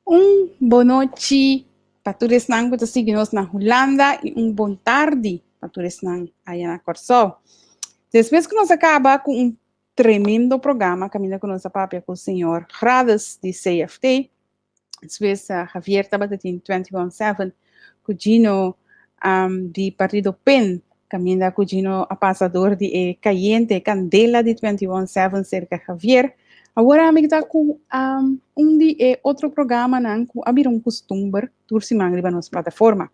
Un bonochi pa tur esnan ku ta sigui nos na Hulanda i un bon tardi pa tur esnan aya na Kòrsou. Despues ku nos a kaba ku un tremendo programa kaminda ku nos a papia ku señor Grades di CFT, despues Javier tabata tin 21-7 ku Gino di partido pen kaminda ku Gino a pasa dor di e kayente kandela di 21-7 serka Javier. Awor ami ta ku un di e otro programanan ku a bira un kustumber tur siman riba nos plataforma.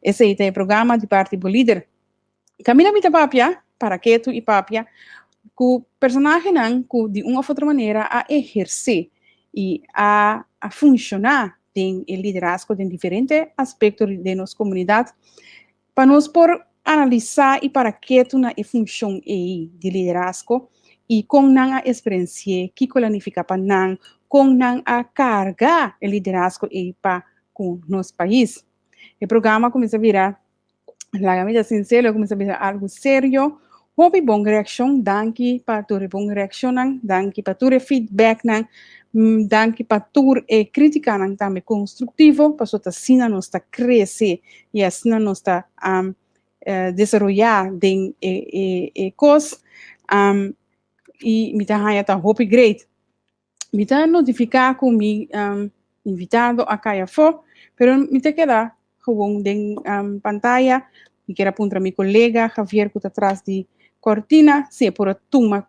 Esei ta e programa di parti bo lider. Kaminda mi ta papia, para ketu i papia ku personahenan ku di un òf otro manera a ehersé i a a funshoná den e liderazgo den diferente aspekto den nos komunidat, pa nos por analisá i para ketu na e funshon ei di liderazgo i kon nan a eksperensi'é, kiko el a nifiká pa nan, kon nan a karga e liderazgo ei pa ku nos pais. E programa a kuminsá bira Laga mi ta sincero, a cuminsa bisa algo serio. Hopi bon reaccion, danki pa tur e bon reaccionnan, danki pa tur e feedbacknan, danki pa tur e criticanan tambe constructivo, pasobra ta asina nos ta crece y asina nos ta desaroya den e e cos. Y mi ta haya ta hopi great. Mi ta notifiká ku mi invitado a kai afó, pero mi ta keda gewoon den pantaya. Mi kier a puntra mi kolega Javier ku ta tras di kortina si e por a tuma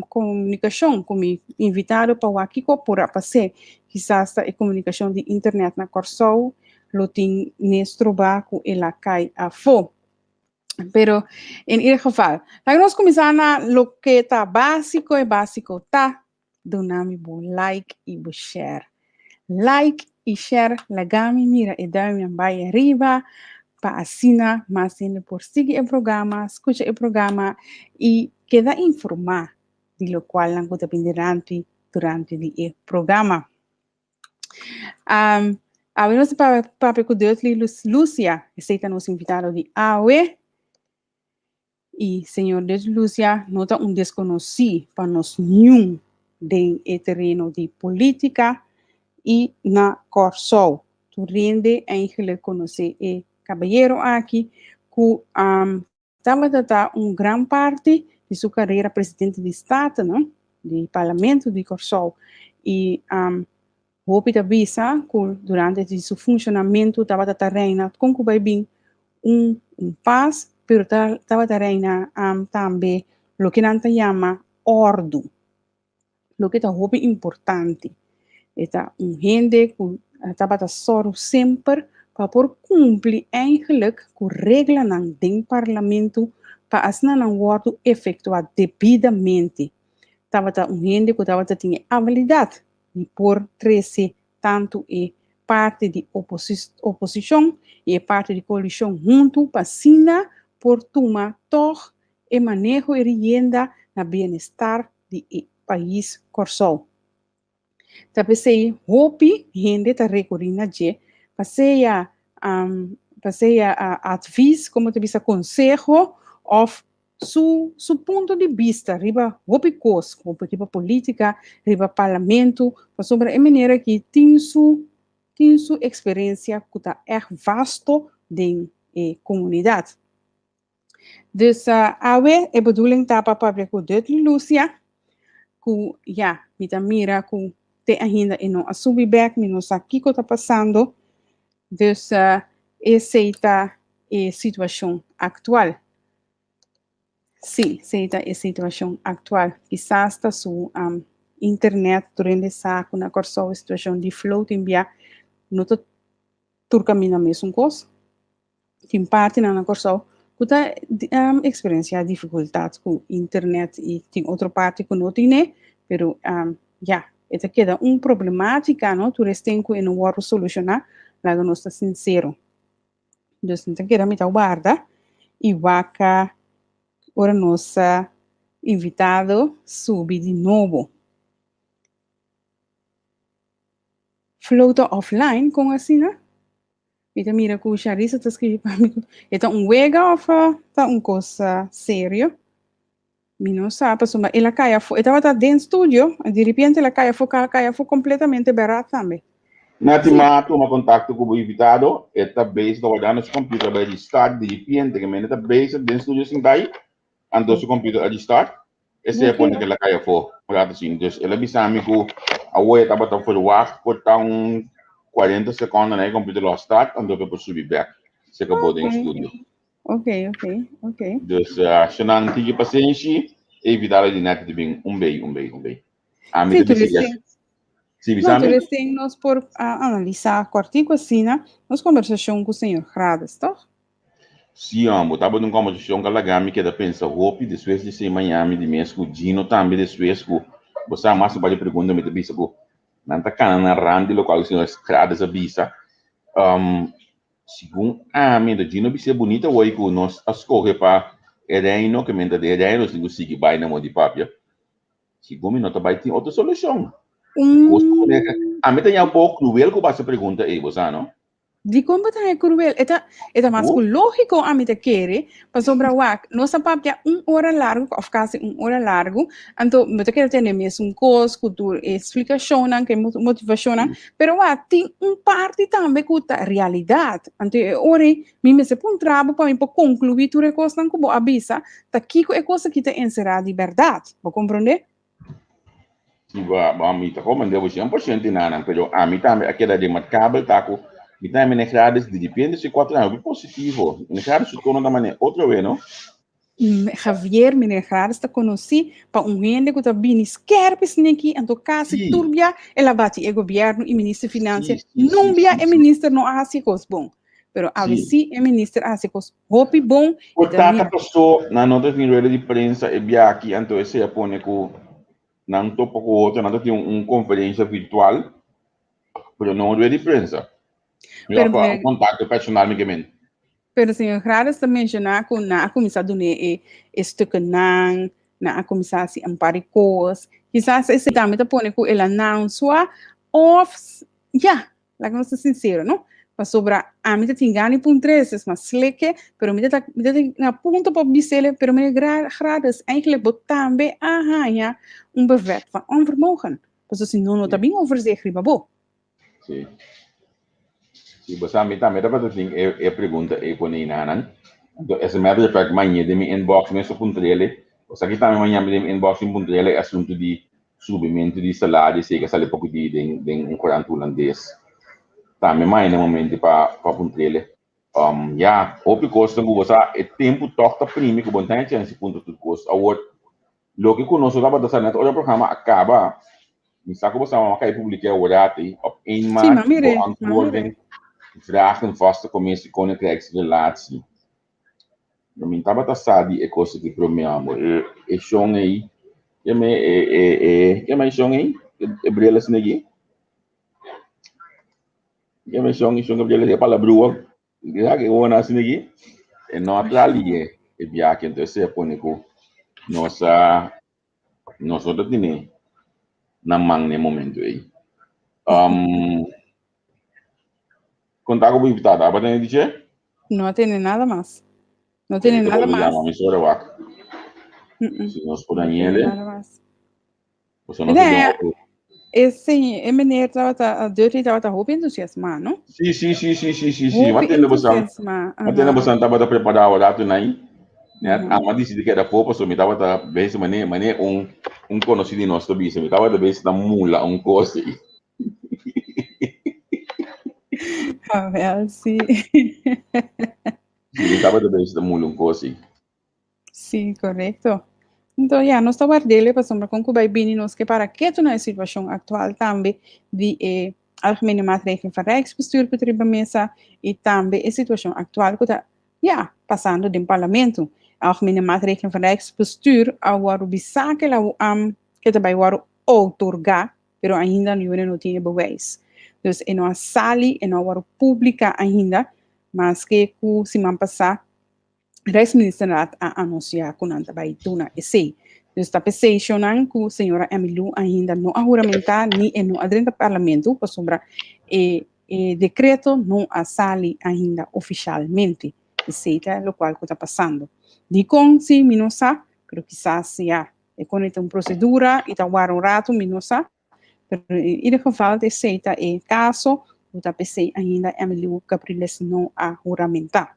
komunikashon ku mi invitado pa wak kiko por a pas'é. Kisas ta e komunikashon di internet na Kòrsou lo tin mes trobá ku el a kai afó. Pero en ieder geval, laga nos kuminsá na loke ta básiko, e básiko ta duna mi bo like i bo share. Like i share, laga mi mira e duimnan bai ariba pa asina mas hende por sigui e programa, skucha e programa i keda informá di lokualnan ku ta bin dilanti durante di e programa. Awe nos ta papia ku Dudley Lucia, esei ta nos invitado di awe. I señor Dudley Lucia no ta un deskonosí pa nos niun den e tereno di polítika i na Kòrsou. Tur hende eigenlijk konosé e kabayero aki ku Tabata ta un gran parti di su karera presidente di Staten, no? Di Parlamento di Kòrsou. I hopi ta bisa ku durante di su funshonamentu tabata ta reina kon ku bai bin un un pas, pero ta tabata reina tambe loke nan ta yama òrdu. Loke ta hopi importante. E ta un hende ku tabata sòru semper pa por kumpli eigenlijk ku reglanan den parlamento pa asina nan wòrdu efektuá debidamente. Tabata un hende ku tabata tin e abilidat di por trese tantu e parti di oposishon i e parti di koalishon huntu pa asina por tuma tòg e maneho e rienda na bienestar di e pais Kòrsou. Ta p'esei hopi hende ta rekurí na dje pa sea pa sea advis, komo ta bisa konseho òf su su punto di bista riba hopi kos, komo riba polítika, riba parlamento, pasobra e manera aki tin su tin su eksperensia ku ta ègt vasto den e komunidat. Dus awe e bedoeling ta pa papia ku Dudley Lucia, ku ya, mi ta mira ku te ainda e no a subi bek, mi no sa kiko ta pasando. Dus esei ta e situashon aktual. Sí, esei ta e situashon aktual. Kisas ta su internet tur hende sa ku na Kòrsou e situashon di flow tin bia no ta tur kaminda mesun kos. Tin partinan na Kòrsou ku ta eksperensiá difikultat ku internet i tin otro parti ku no tine, pero ya, e ta keda un problemátika, no, tur esten ku e no wòrdu solushoná, laga nos ta sinsero. Dus mi ta keda mi ta warda i wak ora nos invitado subi di nobo. Flow ta offline, kon asina? Mi ta mira ku Sharissa ta skribi pa mi. E ta un wega of ta un kos serio? Mi no sa pasobra el a kai afó. E tabata den studio, di repente el a kai afó, kai afó kompletamente bèrdat tambe. Nati m'a tuma kontakto ku bo invitado, e ta bezig ta wardando su computer bai restart di ripiente ke mende ta bezig den studio sintai, anto su computer a restart, esei a pone ke el a kai afó un rato asin. Dus el a bisa mi ku awor e tabata verwagt por ta un 40 sekondo na e computer lo a start anto ke por subi bek seka bo den studio. Dus shonnan tiki pasenshi, e invitado di Nati ta bin un bei un bei un bei. Ami Sí, ta bisa yes. Sí, No, bisa mi? turesten nos por a analisá kòrtiku asina nos kombersashon ku señor Grades, tòg? Sí, hombre, tabata un kombersashon ku a laga mi keda pensa hopi despues di esei Miami di mes ku Gino tambe despues ku bo sa mas un par di pregunta mi ta bisa ku nan ta kana na rand di lokual ku señor Grades a bisa. Um, segun ami, anto Gino bisa e bunita woi ku nos a skohe pa e reino, ke menta den e reino nos tin ku sigui bai na modo di papia. Segun mi no ta bai tin otro solucion. Cos cu pone Ami ta ña bo cruel cu bo haci pregunta ey, bo sa no? Dicon bo ta haña cruel? E ta e ta mas cu logico ami ta kere, pasobra wak, nos a papia un ora largo of casi un ora largo, anto bo ta kere tende mesun cos cu tur e explicacionnan, cu e motivacionnan, pero wak, tin un parti tambe cu ta realidad. Anto e ora ey mi mester puntra bo pa mi por conclui tur e cosnan cu bo a bisa, ta kiko e kos aki ta enserá di bèrdat. Bo komprondé? Si, bo mi ta komprendé bo 100% di nanan, pero ami tambe a keda remarkabel ta ku mi tambe meneer Gladys di ripiente su kuater aña hopi positivo. Meneer Gladys su tono ta manera otro wei, no? Javier, meneer Gladys ta konosí pa un hende ku ta bini skèrpi sniki, anto kasi tur bia el a bati e gobièrnu i minister finansia. Nun bia e minister no a hasi e kos bon. Pero awe sí e minister a hasi kos hopi bon. Por tata pasó nan no ta tin rueda di prensa e bia aki anto esei a pone ku nan topa ku otro nan ta tin un konferensia virtual pero no un rueda di prensa. Mi Pero pa un meneer kontakto personal mi ke men. Pero señor Grades ta menshoná ku nan a kuminsá dun'é e e stukkennan, nan a kuminsá hasi un par di kos. Kisas esei tambe ta pone ku el a nansua òf ya, Laga nos ta sincero, no? Pasobra ami ta tin gana di puntra es, mas sleke, pero mi ta mi ta na punto pa bisele, pero meneer Grades, eigenlijk bo tambe a haña un bevet van onvermogen. Pasobra si no, no ta bin overzicht riba bo. Sí. Sí, bo sa mi tambe tabata tin e e pregunta ei pone einan. Anto as a matter of fact, mañe den mi inbox mes a puntrele, bo sa ki tambe maña den mi inbox mi puntrele e asuntu di Subimentu di salario esei ka sali poko di den den un korant hulandes. Tambe mai na momento pa pa puntrele. Um, ya, hopi kosnan ku bo sa e tempu tòg ta primi ku bo no ta haña chèns di puntra tur kos. Awor, loke ku nos tabata sa net ora e programa a kaba, mi sa ku bo sa mama kai publiká aworati op 1 Sí, maart m'a mir'é, m'a mir'é. beantwoording vragen vaste commissie Koninkrijksrelatie. No mi tabata sa di e kos aki promé amor. E e shon ei, ke me e e e ke me shon ei? E bril asina aki. Ke me shon, e shon ke bril e palabrua. Ya ke wona asina aki. E no a traha liye e biahe, entonces e pone ku nos a nos no ta tene na man na e momento ei. Um, konta ku bo invitada, aba tene di che? No tiene nada mas. No tiene Te nada volve mas. llama mi sore wak. Si nos por No tiene Daniele, nada mas. o sea, nos Nee, otro. e señor, e meneer tabata, Dudley tabata hopi entusiasmá, no? Sí, sí, sí, sí, sí, sí, sí. Hopi Wat tende bosan, entusiasmá. wat tende bosan tabata prepará rato nai. Net Aha. ama disi di keda fo paso mi tabata bezig mane mane un un konosí di nos ta bisa mi tabata bezig ta mula un kos ei. Ah, wel, sí. Sí, mi tabata bezig ta mula un kos ei. Sí, korekto. Enton, ya, nos ta ward'é pasobra kon ku bai bini nos ke para ketu na e situashon aktual tambe di e Algemene Maatregelen van Rijksbestuur ku ta riba mesa i tambe e situashon aktual ku ta, ya, pasando den parlamento. Algemene Maatregelen van Rijksbestuur a wòrdu bisá ke la ke ta bai wòrdu otorgá, pero ainda niun no tin e bewijs. Dus e no a sali, e no a wòrdu publiká ainda, maske ku siman pasá Rijksministerraad a anuncia cu nan ta bay duna esey. Dus ta p'esey shownan cu señora Emmylou ainda no a huramenta ni e no a drenta parlamento pasobra e e decreto no a sali ainda oficialmente. Esey ta locual cu ta pasando. Dicon si mi no sa, pero kisas ya e con e ta un procedura y ta wara un rato mi no sa. Pero in ieder geval esei ta e kaso ku ta p'esei ainda Emilio Capriles no a huramentá.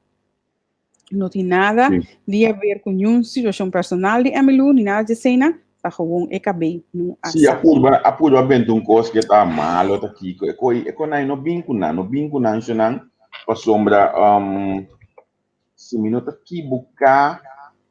No tin nada di haber ku niun situashon personal di Emilio ni nada di eseinan, ta gewoon e kabei no a Sí, a sa. purba, a purba benta un kos ke ta malo ta kiko. E koi, e konai no bin ku nan, no bin ku nan shonan pasobra um, Si mi no ta kibuká,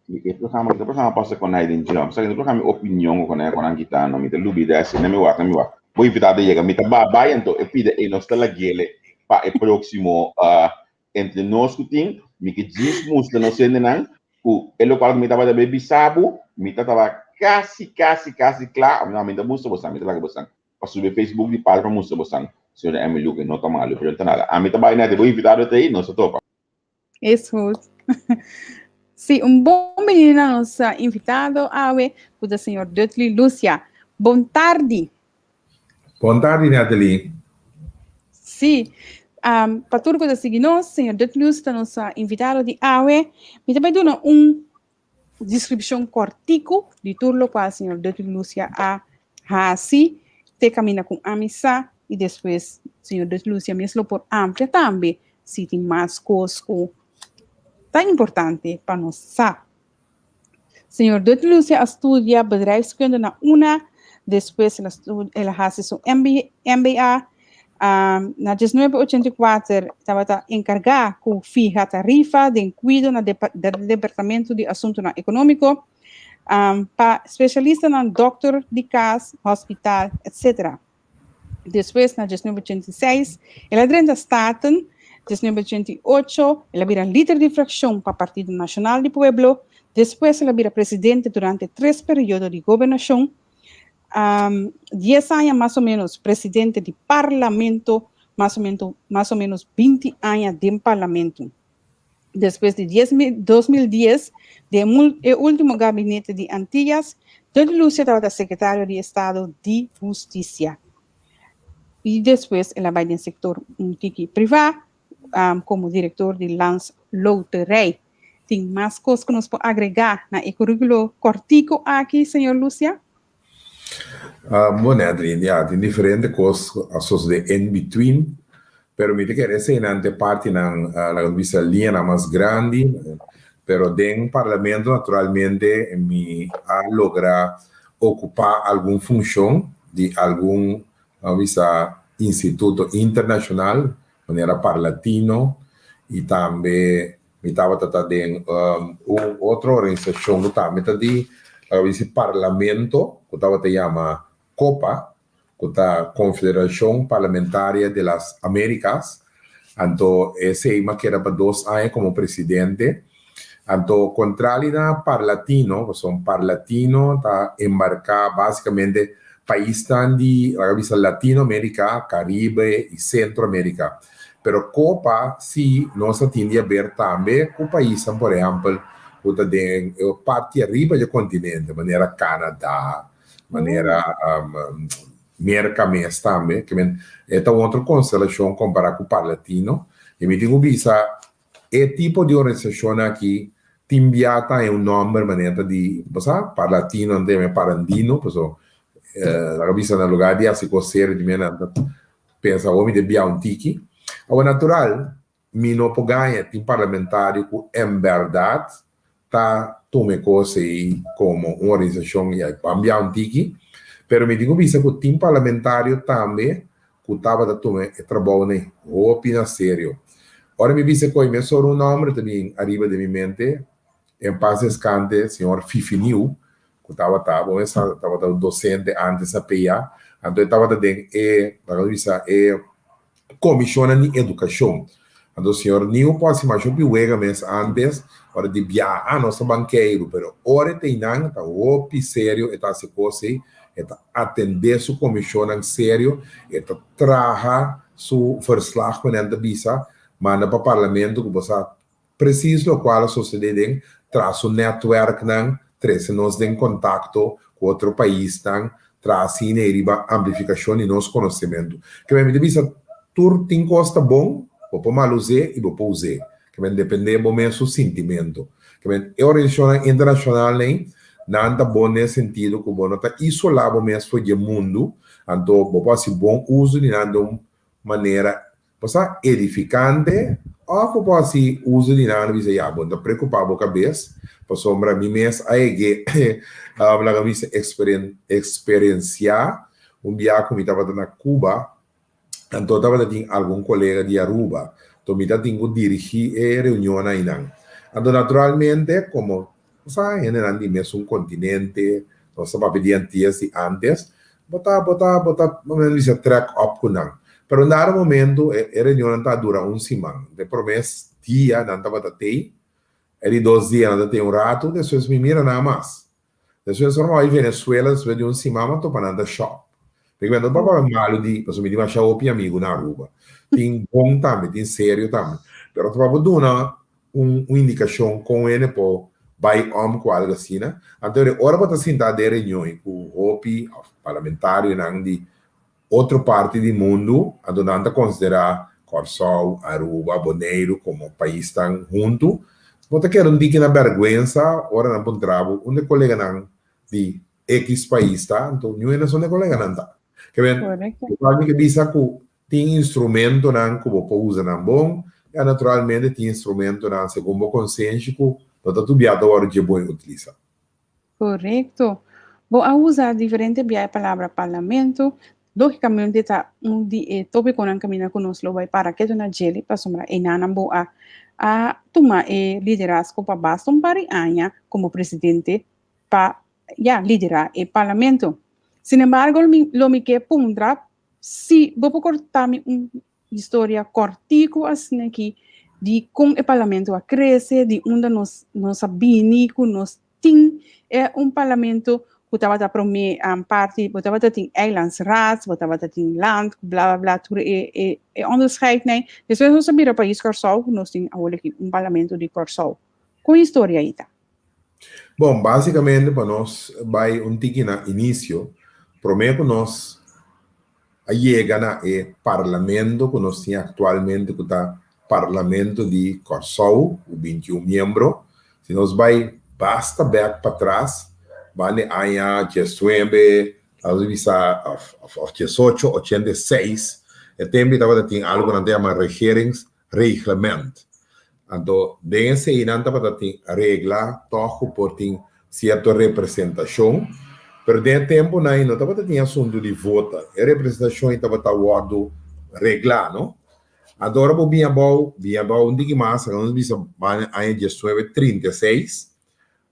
mi e programa ki ta programa pasa kon ai den jump. Sa ki no programa mi opinion ku kon ai kon an kita no. Mi ta lubida ese. Na mi wak, na mi wak. Bo invitado yega, mi ta ba bai anto e pida e nos ta lagele pa e próximo uh, entre nos ku tin. Mi ke djis mustra nos hendenan ku e lokual ku mi tabata be bisa bo, mi ta taba kasi, kasi, kasi kla. No, mi ta mustra bosan, mi ta laga bosan. Pa subi Facebook di Padre pa mustra bosan. Señora Emily Luque no ta malu, pero no ta nada. Ami ta bai nete, bo invitado ta ei, nos ta topa. Is goed. Sí, un bon bini na nos invitado awe, ku ta señor Dudley Lucia. Bon tardi. Bon tardi, Natalie. Sí, um, pa tur ku ta sigui nos, señor Dudley Lucia ta nos invitado di awe. Mi ta bai duna un deskripshon kòrtiku di tur lokual señor Dudley Lucia a hasi te kaminda ku ami sa i despues señor Dudley Lucia mes lo por amplia tambe si tin mas kos ku ta importante pa nos sa. Señor Dudley Lucia a studia bedrijfskunde na una, despues el a hasi su MBA. Na 1984 tabata enkargá ku fiha tarifa den kuido na Departamento di Asuntunan Ekonómiko pa spesialistanan dòkter di kas, hospital, etc. Despues na 1986 el a drenta Staten, 1988 el a bira lider di frakshon pa Partido Nashonal di Pueblo, despues el a bira presidente durante tres periodo di gobernashon. 10 aña mas o menos presidente di parlamento, mas o menos, mas o menos 20 aña den parlamento. Despues di 2010, den e último gabinete di Antillas, Dudley Lucia tabata secretario di Estado di Husticia. Y despues el a bai den sector un tiki privá, como director di Landsloterij. Tin mas kos ku nos por agregá na e kuríkulo kòrtiku aki, señor Lucia? Bon, Edlin, ya, tin diferente kos a sosodé in between, pero mi ta kere eseinan ta e partinan, laga nos bisa liñanan mas grandi, pero den parlamento naturalmente mi a logra okupá algun funshon di algun, laga nos bisa, instituto internashonal, manera Parlatino i tambe mi tabata ta den un otro organisashon ku tambe ta di laga bisa parlamento ku tabata yama COPA ku ta Confederacion Parlamentaria de las Americas anto esei mi a keda pa dos aña komo presidente anto kontrali na Parlatino pasobra Parlatino ta embarká basikamente paisnan di laga bisa Latinoamerica, Caribe y Centroamerica. Pero Copa si nos a tin di haber tambe cu paisnan por ehempel cu ta den e parti ariba dje continente manera Canada, manera Merca mes tambe. Ke men e ta un otro constelacion compara cu Parlatino y mi tin cu bisa E tipo di organisacionnan aki tin bia ta haña un nomber manera ta di, bo sa, Parlatino nan ta yama e Parandino, paso laga bisa na lugar di hasi cos serio di mi nan ta pensa awor mi ta bia un tiki. Awor natural mi no por gaña tin parlamentario cu en berdad ta tuma e cos ey como un organisacion y a ban bia un tiki, pero mi tin cu bisa cu tin parlamentario tambe cu tabata tuma e trabounan ey hopi na serio. Ora mi bisa cu ey mesora un nomber ta bin ariba den mi mente, en paz descante señor Fifi Nieuw, cu tabata, bo mes sa, tabata un docente antes na PA, anto e tabata den e, laga nos bisa, e Comisionnan di Educacion. Anto señor Nieuw por haci masha hopi wega mes antes, ora di biaha, ah, nos ta ban keiru, pero ora e ta einan, ta hopi serio e ta haci cos ei, e ta atende su comisionnan serio, e ta traha su verslag cu nan ta bisa, manda pa Parlamento cu bo sa precies locual a sosode den traha su netwerknan, trece nos den contacto cu otro paisnan, traha asina ei riba amplificacion di nos conocemento. Ke mi ta bisa tur tin cos ta bon, bo por mal us'é y bo por us'é. Ke men depende bo mes su sintimento. Ke men e organisacionnan internacionalnan ei, nan ta bon den sentido cu bo no ta isola bo mes for dje mundu, Anto bo por hasi bon uso di nan den un manera, bo sa, edifikante òf bo por hasi uso di nan bisa ya bo no ta preokupá bo kabes pasobra mi mes a yeg'é laga mi bisa eksperensiá un bia ku mi tabata na Cuba. Anto tabata tin algun kolega di Aruba, anto mi ta tin ku dirigí e reunionnan einan. Anto naturalmente komo bo sa hendenan di mesun kontinente, nos ta papia di antias di antes, bo ta bo ta bo ta bo bisa trèk òp ku nan. Pero un dado momento e reunionnan ta dura un siman. E promé dia nan tabata tei, e di dos dia nan ta tei un ratu, despues mi mira nan mas. Despues ora mi bai Venezuela despues di un siman mi a topa nan ta shop. Mi no ta papia malu di pasobra mi tin masha hopi amigu na Aruba. Tin bon tambe, tin serio tambe. Pero ta papia duna un un indikashon kon hende por bai om ku algu asina. Anto ora bo ta sinta den reunion i ku hopi of parlamentarionan di otro parti di mundu, anto nan ta konsiderá Kòrsou, Aruba, Boneiru komo paisnan huntu. Bo ta keda un tiki na bèrgwensa ora nan puntra bo unda e koleganan di ekis pais ta, anto niun hende sa unda e koleganan ta. Ke men, igual mi ke bisa ku tin instrumentonan ku bo por usa nan bon, i naturalmente tin instrumentonan segun bo konsenshi ku no ta tur bia ta wòrdu dje bon utilisá. Korekto. Bo a usa diferente bia e palabra parlamento. Lógikamente ta un di e tópikonan kaminda ku nos lo bai para ketu na djeli pasobra enanan bo a a tuma e liderazgo pa basta un par di aña komo presidente pa ya liderá e parlamento. Sinembargo mi lo mi ke puntra si bo por korta mi un Historia kòrtiku asina aki di kon e parlamento a krese, di unda nos nos a bini ku nos tin e un parlamento ku tabata promé parti, bo tabata tin eilandsraad, bo tabata tin land, bla bla bla, tur e e e onderscheidnan. Despues nos a bira pais Kòrsou ku nos tin awor aki un parlamento di Kòrsou. Kon historia ei ta? Bon, básikamente pa nos bai un tiki na inisio, promé ku nos a yega na e parlamento ku nos tin aktualmente ku ta Parlamento di Kòrsou ku 21 miembro. Si nos bai basta bèk patras, banda e aña diesnuebe, laga nos bisa òf diesocho 86, e tempu ei tabata tin algu ku nan ta yama Regeringsreglement. Anto den esei nan tabata tin regla tòg ku por tin sierto representashon, pero den e tempunan ei no tabata tin asuntu di vota, e representashon ei tabata wòrdu reglá, no? Anto ora bo bin abou, bin abou un tiki mas, laga nos bisa aña 1936,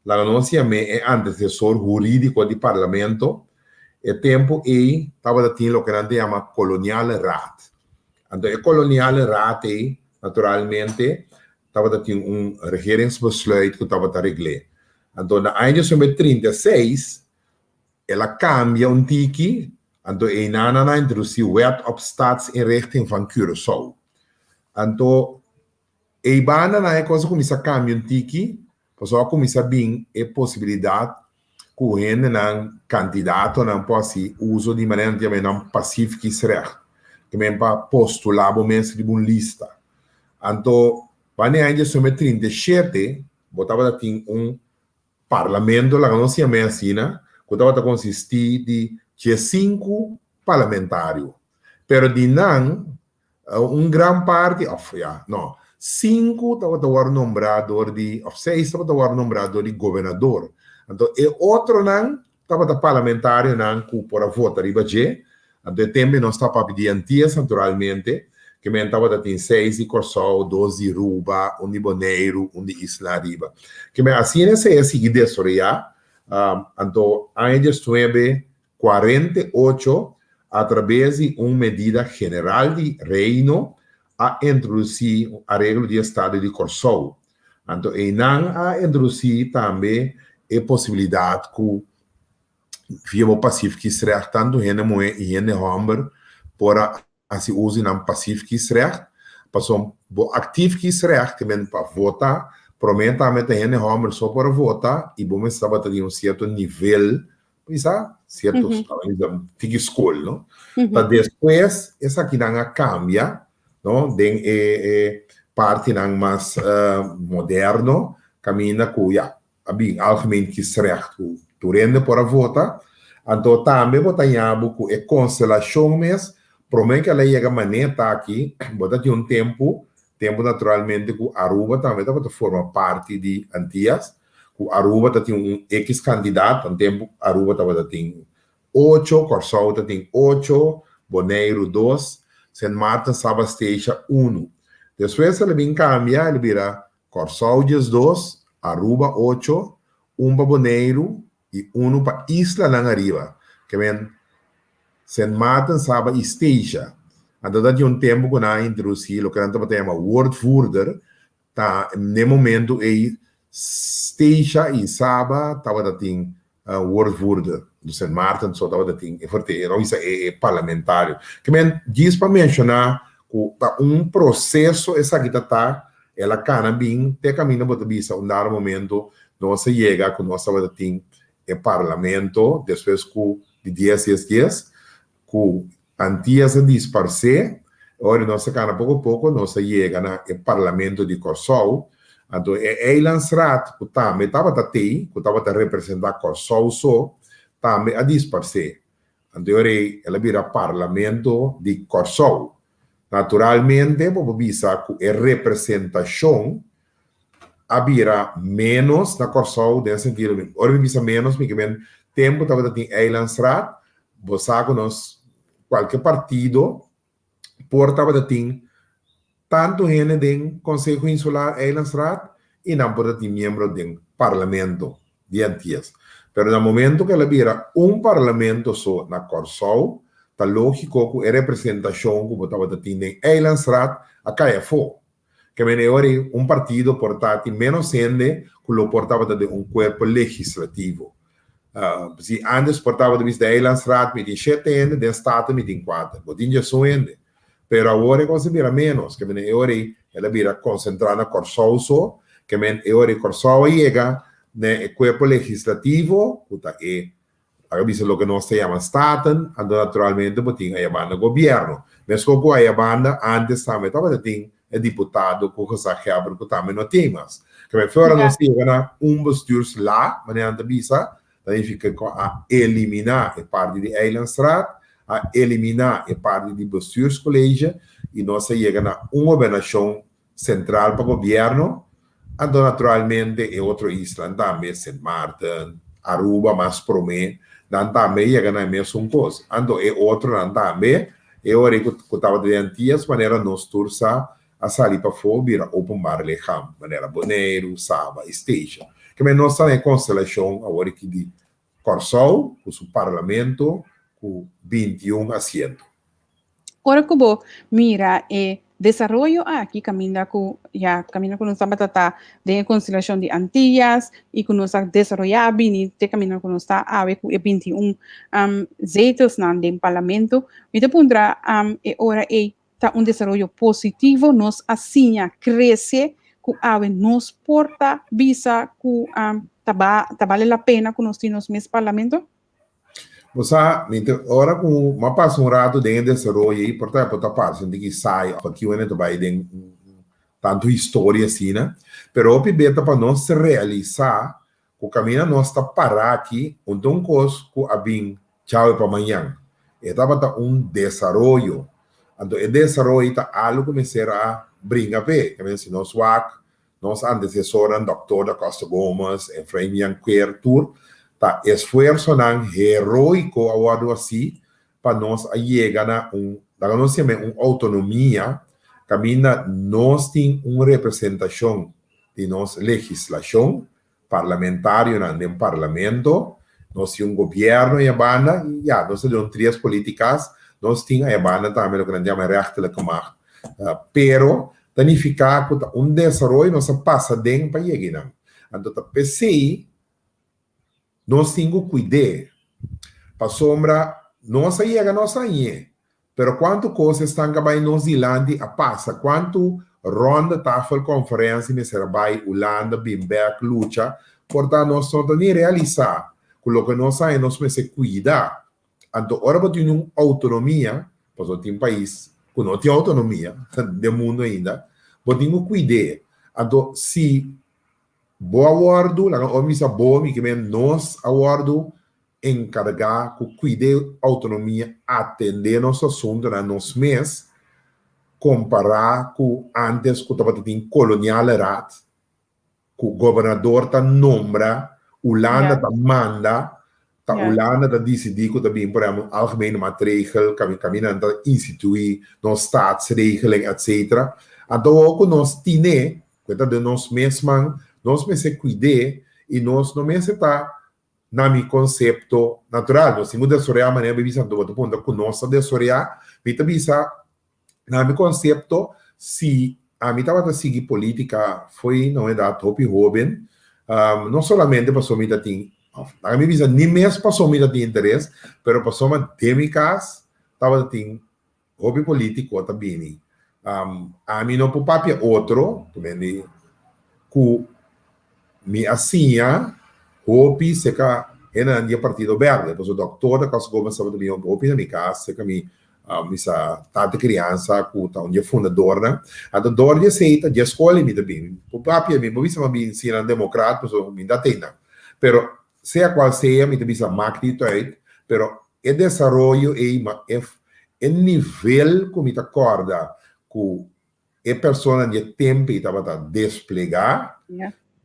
laga nos yam'é e antesesor hurídiko di parlamento, e tempu ei tabata tin loke nan ta yama Koloniale Raad. Anto e Koloniale Raad ei, naturalmente, tabata tin un regeringsbesluit ku tabata regl'é. Anto na aña 1936 el a kambia un tiki, anto einan nan a introdusí Wet op Staatsinrichting van Curaçao. Anto ei banda nan e kos a kuminsá kambia un tiki, pasobra a kuminsá bin e posibilidat ku hendenan, kandidatonan por hasi uso di manera nan ta yama nan passief kiesrecht, ke men pa postulá bo mes riba un lista. Anto, wanneer aña 1937 bo tabata tin un parlamento, laga nos yam'é asina, ku tabata konsistí di 15 parlamentario. Pero di nan, un gran parti, òf ya, no, sinku tabata wòrdu nombrá dor di, òf seis tabata wòrdu nombrá dor di gobernador. Anto e otronan tabata parlamentarionan ku por a vota riba dje. Anto e tempu nos ta papia di Antias naturalmente, ke men tabata tin seis di Kòrsou, dos di Ruba, un di Boneiru, un di Isla Ariba. Ke men asina esei a sigui desaroyá. Anto aña 1948 atrabes di un medida general di Reino a introdusí un areglo di Estado di Kòrsou. Anto einan a introdusí tambe e posibilidat ku via bo pasief kiesrecht tantu hende muhé i hende hòmber por a hasi uso di nan pasief kiesrecht, pasobra bo aktief kiesrecht ke men pa vota, promé tambe ta hende hòmber so por a vota i bo mester tabata di un sierto nivel, bisa, sierto tiki skol, no? Pa despues esakinan a kambia, no, den e e partinan mas moderno kaminda ku ya a bin algemeen kiesrecht ku tur hende por a vota. Anto tambe bo ta haña bo ku e konstelashon mes, promé ku el a yega manera aki, bo ta tin un tempu, tempu naturalmente ku Aruba tambe tabata forma parti di Antias, ku Aruba tatin un X kantidat, un tempu Aruba tabata tin 8, Kòrsou tatin 8, Boneiru 2, Sint Maarten, Saba, Statia 1. Despues el a bin kambia, el a bira Kòrsou 12, Aruba 8, 1 pa Boneiru i 1 pa islanan ariba, ke men Sint Maarten, Saba i Statia. Anto tatin un tempu ku nan a introdusí loke nan tabata yama woordvoerder, ta na e momento ei Statia i Saba tabata tin woordvoerder, dus Sint Maarten so tabata tin e verte, no bisa e parlamentario. Ke men djis pa menshoná ku ta un proseso esaki ta ta, el a kana bin te kaminda bo ta bisa un dado momento nos a yega ku nos tabata tin e parlamento despues ku di dies dies dies ku Antias a disparsé, ora nos a kana poko poko nos a yega na e parlamento di Kòrsou, anto e Eilandsraad ku tambe tabata tei, ku tabata representá Kòrsou so, tambe a disparsé. Anto e ora ei el a bira parlamento di Kòrsou. Naturalmente bo por bisa ku e representashon a bira ménos na Kòrsou den sentido, ora mi bisa ménos mi ke men tempu tabata tin Eilandsraad, bo sa ku nos kualke partido por tabata tin tantu hende den Konseho Insular Eilandsraad i nan por ta tin miembro den Parlamento di Antias. Pero na momento ku el a bira un parlamento so na Kòrsou, ta lógiko ku e representashon ku bo tabata tin den Eilandsraad a kai afó. Ke mene e ora ei un partido por ta tin ménos hende ku lo por tabata den un kuerpo legislativo. Si ántes por tabata bisa den Eilandsraad mi tin shete hende, den Staten mi tin kuater. Bo tin djesun hende. Pero awor e kos a bira ménos. Ke mene e ora ei el a bira konsentrá na Kòrsou so. Ke men e ora ei Kòrsou a yega na e kuerpo legislativo ku ta e Laga bisa loke nos ta yama Staten, anto naturalmente bo tin aya banda gobierno. Meskos ku aya banda antes tambe tabata tin e diputado ku gezaghebber ku tambe no tin mas. Keme fe ora nos yega na un bestuurslaag, manera nan ta bisa, ta nifica ku a elimina e parti di Eilandsraad, a elimina e parti di bestuurscollege i nos a yega na un gobernashon sentral pa gobierno, anto naturalmente e otro islan tambe, Sint Maarten, Aruba mas prome, nan tambe yega na e mesun kos. Anto e otronan tambe, e ora ei ku tabata den Antias, manera nos tur sa, a sali pafó bira openbaar lichaam, manera Boneiru, Saba i Statia. Keme nos ta na e konstelashon awor aki di Kòrsou ku su parlamento ku 21 asiento. Ora ku bo mira e desaroyo aki kaminda ku ya kaminda ku nos tabata ta den e konstelashon di Antillas i ku nos a desaroyá bini te kaminda ku nos ta awe ku e 21 zetelsnan den parlamento, mi ta puntra e ora ei ta un desaroyo positivo, nos a siña krese ku awe nos por ta bisa ku ta ba ta bale la pena ku nos tin nos mes parlamento? Bo sa, mi ta, ora ku m'a pasa un ratu den e desaroyo ei, por ta por ta parse un tiki saai òf aki wende ta bai den tantu historia asina, pero hopi bes ta pa nos realisá ku kaminda nos ta pará aki, un ta un kos ku a bin djawe pa mañan. E tabata un desaroyo. Anto e desaroyo ta algu ku mester a bringa p'e. Kende si nos wak nos antesesornan Dòktor Da Costa Gomez, Efraim Janquer tur ta esfuersonan heroiko a wòrdu hasí pa nos a yega na un, laga nos yam'é un outonomia kaminda nos tin un representashon di nos legislashon, parlamentarionan den parlamento, nos tin un gobièrnu ei abanda i ya, nos ta den un trias políticas, nos tin ei abanda tambe loke nan ta yama rechterlijke macht. Pero ta nifiká ku ta un desaroyo nos a pasa den pa yega einan. Anto ta p'esei Nos tin ku kuid'é, pasobra nos a yega nos hañ'é, pero kuantu kos esnan ku a bai nos dilanti a pasa, kuantu ronde tafel konferensia mester a bai Hulanda, bin bèk, lucha, por ta nos no ta ni realisá ku loke nos haña nos mester kuida. Anto ora bo tin un outonomia, pasobra tin pais ku no tin outonomia den mundu ainda, bo tin ku kuid'é. Anto si Bo a wòrdu, laga ora mi bisa bo, mi ke men nos a wòrdu enkargá ku kuida e outonomia, atendé nos asuntunan nos mes, kompará ku ántes ku tabata tin Koloniale Raad, ku gobernador ta nombra, Hulanda ta manda, ta Hulanda ta disidí ku ta bin por ehèmpel un algemene maatregel, kaminda nan ta instituí nos staatsregeling etcetera. Anto awor ku nos tine, ku e ta den nos mes man, nos mester kuid'é i nos no mester ta na mi konsepto natural. Nos tin ku desaroyá manera mi bisa, anto bo ta puntra ku nos ta desaroyá, mi ta bisa Na mi konsepto, si ami tabata sigui politika fo'i na un edat hopi hoben, no solamente pasobra mi ta tin, òf laga mi bisa ni mes pasobra mi ta tin interes, pero pasobra den mi kas tabata tin hopi politiko ta bini. Ami no por papia otro, ku Mi a siña hopi serka hendenan di e Partido Berde, pasobra Dòktor da Costa Gomez tabata bini hopi na mi kas, serka mi mi sa tata kriansa ku ta un di e fundadornan. Anto dor di esei ta di e skol ei mi ta bini. Por papia mi por bisa mi a bin siña nan demokrat pasobra mi ta tei nan. Pero sea kual sea mi ta bisa mak di tùit, pero e desaroyo ei ma e e nivel ku mi ta kòrda ku E persona di e tempu ei tabata desplegá.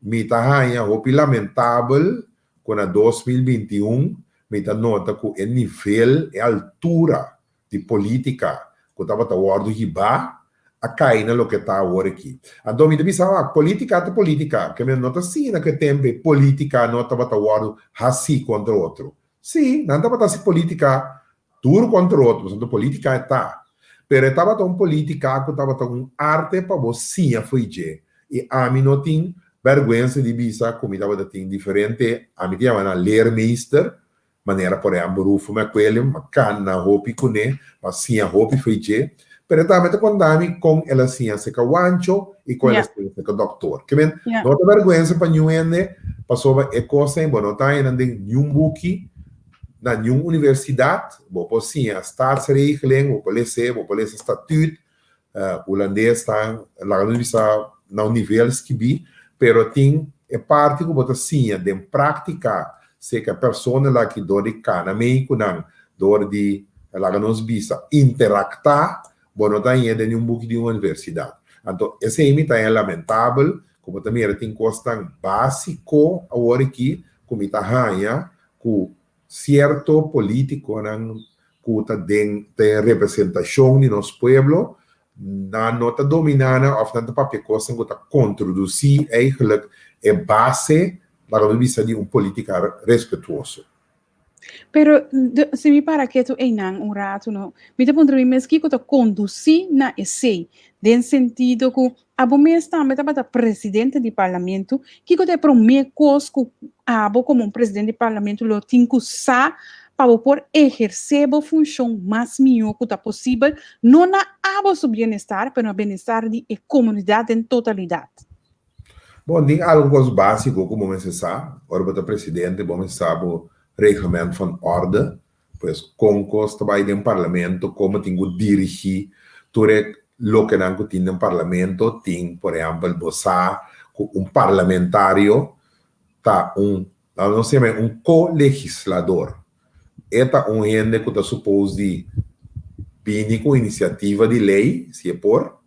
Mi ta haña hopi lamentabel ku na 2021 mi ta nota ku e nivel, e altura di polítika ku tabata wòrdu hibá a kai na loke ta awor aki. Anto mi ta bisa, wak, polítika ta polítika, ke mi no ta asina ku e tempu ei polítika no tabata wòrdu hasí kontra otro. Sí, nan tabata hasi polítika Tur kontra otro, pasobra politica e ta. Pero e tabata un politica cu tabata un arte pa bo siña fo'i dje. Y ami no tin berguensa di bisa cu mi tabata tin diferente, ami ta yama nan leermeester, manera por ehempel Rufo McWilliam, m'a cana hopi cune, m'a siña hopi fo'i dje. Pero e tambe ta conta mi con el a siña seca Wancho y con el a siña seca doctor. Ke men, no ta berguensa pa niun hende, pasobra e cosnan bo no ta haña nan den niun buki, Na niun universidat bo por siña staatsregeling, bo por les'é, bo por lesa statuut, hulandes ta laga nos bisa na un nivel skibí, pero tin e parti ku bo ta siña den práktika serka e persona laki dor di kana mei ku nan, dor di laga nos bisa interaktá, bo no ta hañ'é den niun buki di un universidat. Anto esei mi ta haña lamentabel ku bo ta mira tin kosnan básiko awor aki ku mi ta haña ku sierto politikonan ku ta den den representashon di nos pueblo, nan no ta dominá nan òf nan ta papia kosnan ku ta kontrodusí eigenlijk e base, laga nos bisa, di un politika respetuoso. Pero si mi para ketu einan un ratu no, mi ta puntra mi mes kiko ta kondusí na esei, den sentido ku Abo mes tambe tabata presidente di parlamento. Kiko ta e promé kos ku abo komo un presidente di parlamento lo tin ku sa pa bo por ehersé bo funshon mas mihó ku ta posibel, no na abo su bienestar, pero na bienestar di e komunidat den totalidat? Bon, tin algu kos básiko ku bo mester sa. Ora bo ta presidente, bo mester sa bo reglement van orde. Pues kon kos ta bai den parlamento, komo tin ku dirigí tur e lokenan ku tin den parlamento. Tin, por ehèmpel, bo sa ku un parlamentario ta un, laga nos yama e un ko-legislador. E ta un hende ku ta supos di bini ku inisiativa di lei, si e por,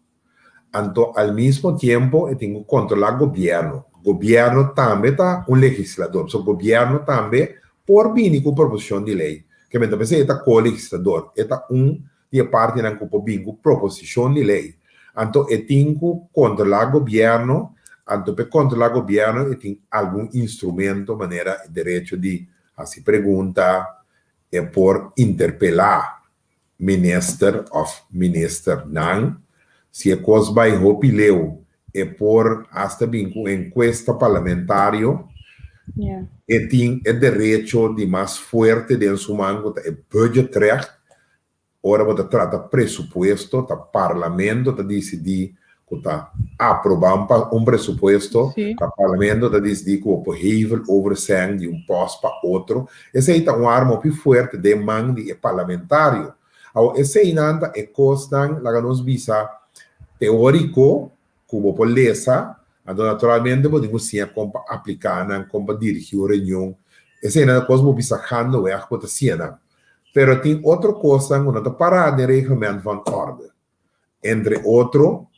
Anto al mismo tiempo e tin cu controla gobierno. Gobierno tambe ta un legislador. So gobierno tambe por bini cu proposicion di ley. Ke men ta pensa e ta co-legislador. E ta un di e partinan cu por bini cu proposicion di ley. Anto e tin cu controla gobierno. Anto p'e controla gobierno e tin algun instrumento manera e derecho di haci pregunta, e por interpela minister of ministernan. Si e kos bai hopi leu e por hasta bin ku enkuesta parlamentario. E tin e derecho di mas fuerte den su man ku ta e budgetrecht. Ora bo ta trata presupuesto ta parlamento ta disidí ku ta aprobá un presupuesto, ta parlamento ta disidí ku bo por hevel over sèn di un pòst pa otro. Esei ta un arma hopi fuerte den man di e parlamentario. Awor, eseinan ta e kosnan, laga nos bisa, teóriko ku bo por lesa, anto naturalmente bo tin ku siña kon pa apliká nan, kon pa dirigí un reunion. Eseinan ta kos bo bisa gaandeweg ku ta siña nan. Pero tin otro kosnan ku no ta pará den reglement van orde. Entre otro,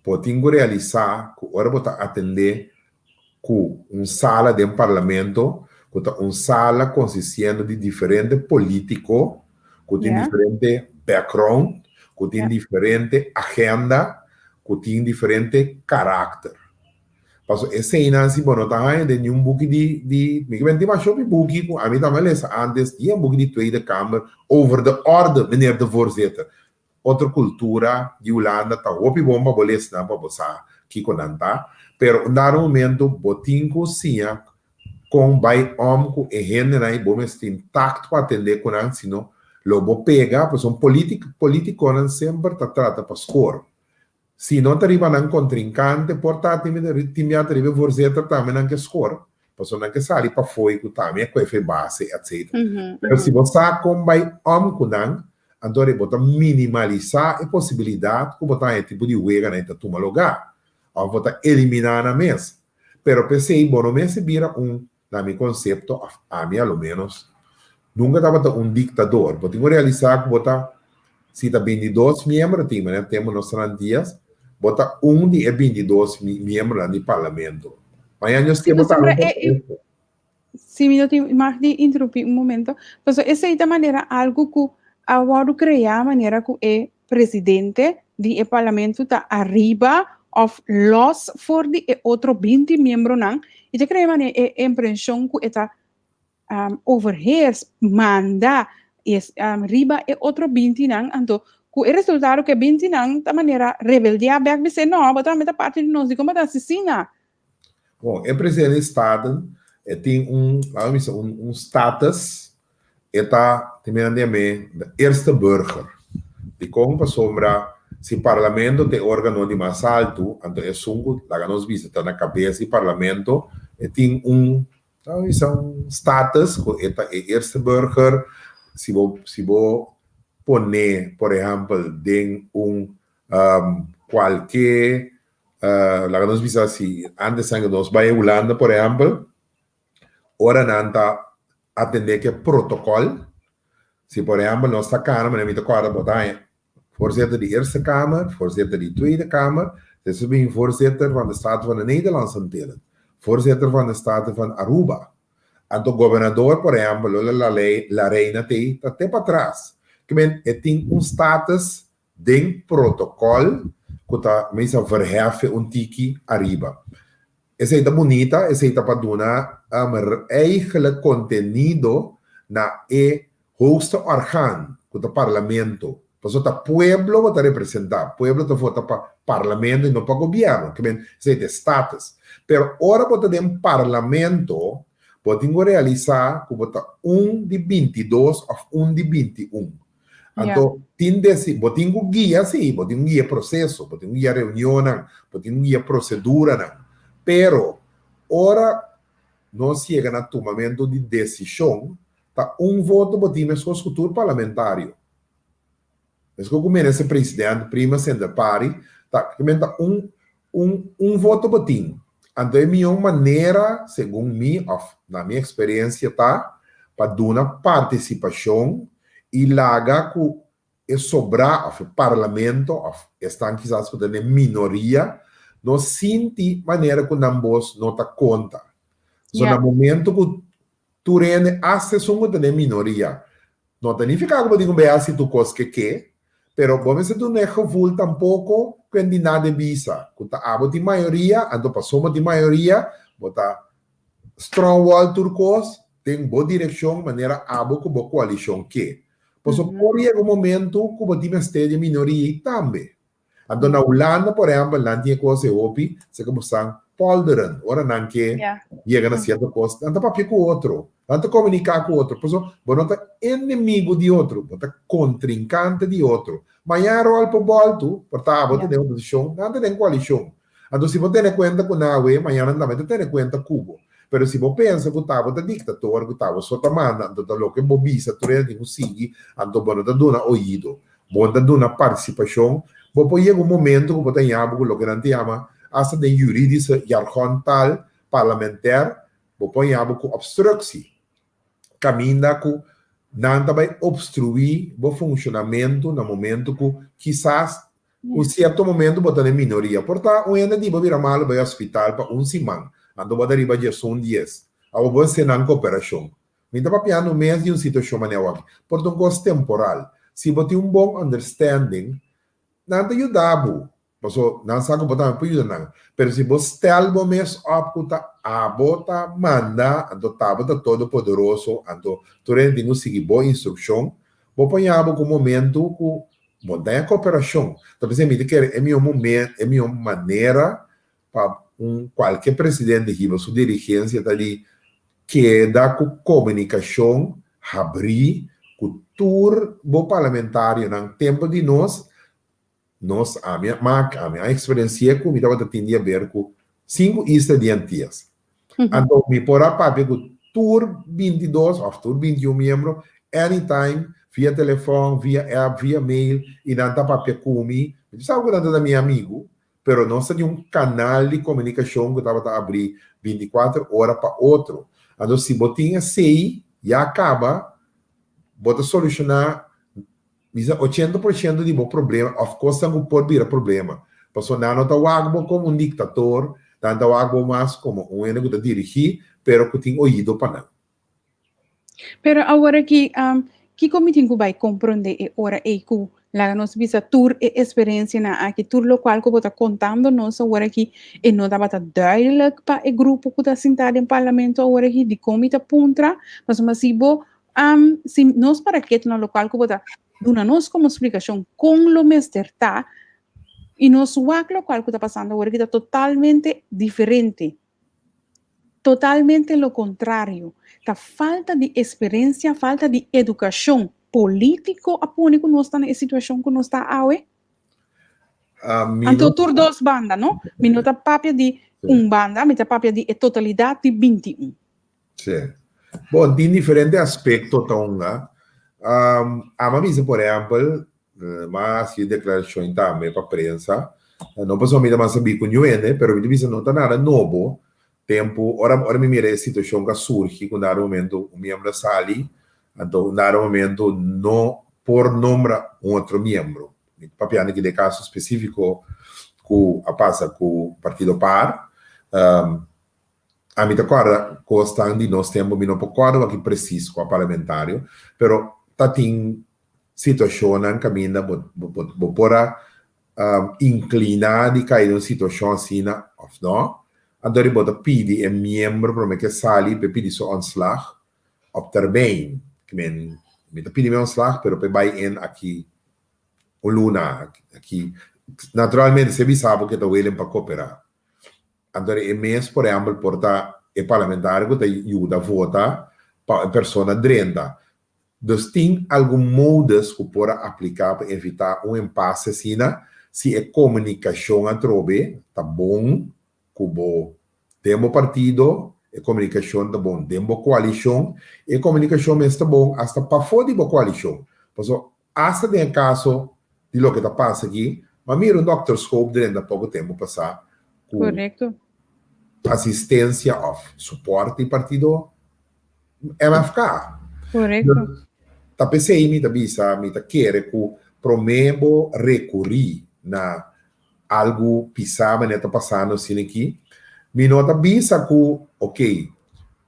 bo tin ku realisá ku ora bo ta atendé ku un sala den parlamento, ku ta un sala konsistiendo di diferente polítiko, ku tin diferente background, ku tin diferente agenda, ku tin diferente karakter. Paso eseinan si bo no ta haña den niun buki di di mi ke benti masha hopi buki ku ami tambe a lesa antes, tin e buki di Tweede Kamer over de orde, meneer de voorzitter. Otro kultura di Hulanda ta hopi bon pa bo lesa nan pa bo sa kiko nan ta, pero un dado momento bo tin ku siña kon bai om ku e hendenan i bo mester tin takt pa atende ku nan sino lo bo pega pasobra politikonan semper ta trata pa skor. Si no ta riba nan kontrinkante por ta tin bia ta riba e voorzitter tambe nan ke skor, pasobra nan ke sali pafó i ku tambe a kuefe base etc. Pero si bo sa kon bai om ku nan, anto bo ta minimalisá e posibilidat ku bo ta haña e tipo di weganan i ta tuma lugá òf bo ta eliminá nan mes. Pero p'esei bo no mester bira un, na mi konsepto òf ami a lo ménos, nunka tabata un diktador. Bo tin ku realisá ku bo ta, si ta 22 miembro tin, manera tempu nos ta na Antias, bo ta un di e 22 miembronan di parlamento. Mañana nos ke bo ta un Si mi no tin mag di interrumpí un momento, pasobra esei ta manera algu ku a wòrdu kreá manera ku e presidente di e parlamento ta ariba òf lòs for di e otro 20 miembronan i ta krea manera e impreshon ku e ta overheers, manda riba e otro 20 nan, anto ku e resultado ku e 20 nan ta manera rebeldiá bèk bis'é no, bo tambe ta parti di nos, dikon bo ta hasi asina? Bon, e presidente di Staten e tin un, laga mi bisa, un, un status, e ta, tin mira di de eerste burger. Dikon? Pasobra si parlamento ta e organo di mas altu, anto esun ku, laga nos bisa, ta na kabes di parlamento, e tin un, laga mi bisa, un status ku e ta e eerste burger. Si bo, si bo pone, por ehèmpel, den un kualke Laga nos bisa si antes nan nos bai Hulanda por ehempel, ora nan ta atende ke protocol, si por ehempel nos ta kana, manera mi ta kòrda bo ta haña voorzitter di Eerste Kamer, voorzitter di Tweede Kamer, despues bin voorzitter van de Staten van de Nederlandse Antillen, voorzitter van de Staten van Aruba. Anto gobernador por ehempel, Lola Lareina t'ei ta te patras. Ke men e tin un status Den protocol cu ta mesa verhefe un tiki ariba. Esey ta bunita, esey ta pa duna eigenlijk contenido na e hoogste orgaan cu ta parlamento. Pasobra ta pueblo bo ta representa, pueblo ta vota pa parlamento y no pa gobierno, ke men esey ta e status. Pero ora bo ta den parlamento bo tin cu realisa cu bo ta un di 22 of un di 21. Anto, tin desi, bo tin ku guia sí, bo tin ku guia proseso, bo tin ku guia reunionnan, bo tin ku guia proseduranan. Pero, ora nos yega na tumamentu di desishon, ta un voto bo tin meskos ku tur parlamentario. Meskos ku minister president, prima sender pari, ta, ta un, un, un voto bo tin. Anto e mihó manera, segun mi òf na mi eksperensia ta, pa duna partisipashon i laga ku e sobrá òf e parlamento òf esnan kisas ku ta den minoria no sinti manera ku nan bos no ta konta. So na momento ku tur hende, asta esun ku ta den minoria, No ta nifiká ku bo tin ku bai hasi tur kos ke ke, pero bo mester duna e gevoel tampoko ku e di nada e bisa, ku ta abo tin mayoria, anto pasobra bo tin mayoria, bo ta strongwall tur kos den bo direkshon manera abo ku bo koalishon ke. Pasobra por yega un momento ku bo tin mester di e minoria ei tambe. Anto na Hulanda, por ehempel, nan tin e kos e hopi, seka bo san polderen, ora nan ke yega na sierto kos, nan ta papia ku otro, nan ta komuniká ku otro, pasobra bo no ta enemigo di otro, bo ta kontrinkante di otro. Mañana ròl por bòltu, por ta abo ta den oposishon, nan ta den koalishon. Anto si bo tene kuenta ku nan awe, mañana nan tambe ta tene kuenta ku bo. Pero si bo pensa ku ta bo ta diktator, ku ta bo so ta manda, anto ta loke bo bisa tur hende tin ku sigui, anto bo no ta duna oido. Bo ta duna partisipashon, bo por yega un momento ku bo ta yama ku loke nan ta yama, asta den juridische jargon taal parlementair, bo por yama ku obstructie. Kaminda ku nan ta bai obstruí bo funshonamentu na momentu ku kisas un sierto momentu bo ta den minoria. Por ta un hende di bo bira malu bai hospital pa un siman, anto bo ta riba djesun dies. Awor bo hesé nan koperashon. Mi ta papiando mes di un situashon manera awaki. Por ta un kos temporal. Si bo tin un bon understanding, nan ta yuda bo. Paso nan sa ku bo tambe por yuda nan. Pero si bo stel bo mes op ku ta abo ta manda, anto ta bo ta todopoderoso, anto tur hende tin ku sigui bo instrukshon, bo por haña bo ku un momentu ku bo no ta haña koperashon. Ta p'esei mi ta kere e mihó momen, e mihó manera pa un kualke presidente hiba su dirigensia ta di keda ku komunikashon habrí ku tur bo parlamentarionan. Tempu di nos Nos, ami a mak, ami a eksperensi'é ku mi tabata tin di haber ku sinku isla di Antias. Anto mi por a papia ku tur 22 òf tur 21 miembro anytime, via telefòn, via app, via mail, i nan ta papia ku mi. Mi ta sabi ku nan ta ta mi amigu, pero nos ta tin un kanal di komunikashon ku tabata abrí 24 ora pa otro. Anto si bo tin esei, ya kaba bo ta solushoná Bisa 80% di bo problema of kosnan ku por bira problema. Pasobra nan no ta wak bo komo un diktator, nan ta wak bo mas komo un hende ku ta dirigí, pero ku tin oido pa nan. Pero awor aki, kiko mi tin ku bai komprondé e ora ei ku laga nos bisa tur e esperensianan aki, tur lokual ku bo ta kontando nos awor aki, e no tabata duidelijk pa e grupo ku ta sintá den parlamento awor aki? Dikon mi ta puntra? Pasobra si bo Si nos para ketu na lokual ku bo ta duna nos komo splikashon kon lo mester ta i nos wak lokual ku ta pasando awor ki ta totalmente diferente, totalmente lo kontrario. Ta falta di esperensia, falta di edukashon polítiko a pone ku nos ta na e situashon ku nos ta awe. Anto tur dos banda, no? Mi no ta papia di un banda, mi ta papia di e totalidat di 21. Sí. Bon, tin diferente aspekto ta hunga. Amo a bisa por ehèmpel, mi a hasi deklarashon tambe pa prensa, no pasobra mi ta mas sabí ku niun hende, pero mi ta bisa no ta nada nobo, tempu ora ora mi mira e situashon ku a surgi ku un dado momento un miembro a sali, anto un dado momento no por nombra un otro miembro. Mi ta papiando aki di e kaso spesífiko ku a pasa ku partido par. Ami ta kòrda kosnan di nos tempu, mi no por kòrda wak presis kua parlamentario, pero ta tin situashonnan kaminda bo bo por a inkliná di kai den un situashon asina òf no. Anto di bo ta pidi e miembro promé ke sali pa e pidi su ontslag op termijn. Ke men, mi ta pidi mi ontslag pero pa e bai in aki un luna aki. Naturalmente si e bisa bo ke ta willing pa koperá. Anto e mes, por ehempel, por ta e parlamentario ku ta yuda vota pa e persona drenta. Dus tin algun modus ku por a apliká pa evitá un empase asina si e komunikashon atrobe ta bon ku bo den bo partido, e komunikashon ta bon den bo koalishon, e komunikashon mes ta bon asta pafó di bo koalishon. Pasobra Asta den e kaso di loke ta pasa aki, m'a mira un dòkter Schoop drenta poko tempu pasá ku asistensia òf supòrt di partido MFK. Ta p'esei mi ta bisa, mi ta kere ku promé bo rekurí na algu pisá manera ta pasando asina aki, mi no ta bisa ku oke,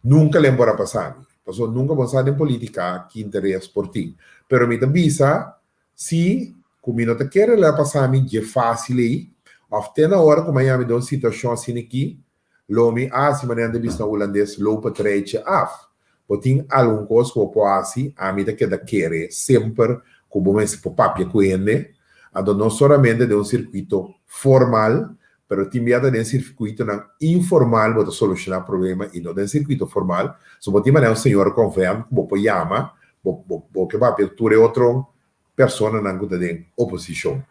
nunka lo por a pasa mi. Pasobra nunka bo sa den politica ki interes por tin. Pero mi ta bisa si ku mi no ta kere lo a pasa mi dje facil ei, of te na ora ku mi a yami den un situacion asina aki, lo mi a hasi manera nan ta bisa na hulandes loop het rijtje af. Bo tin algun kos ku bo por hasi, ami ta keda kere semper ku bo mester por papia ku hende, anto no solamente den un sirkuito formal, Pero tin bia ta den sirkuitonan informal bo ta solushoná problema i no den sirkuito formal. So bo tin manera un señor konvènt ku bo por yama, bo bo bo ke papia ku tur e otro personanan ku ta den oposishon.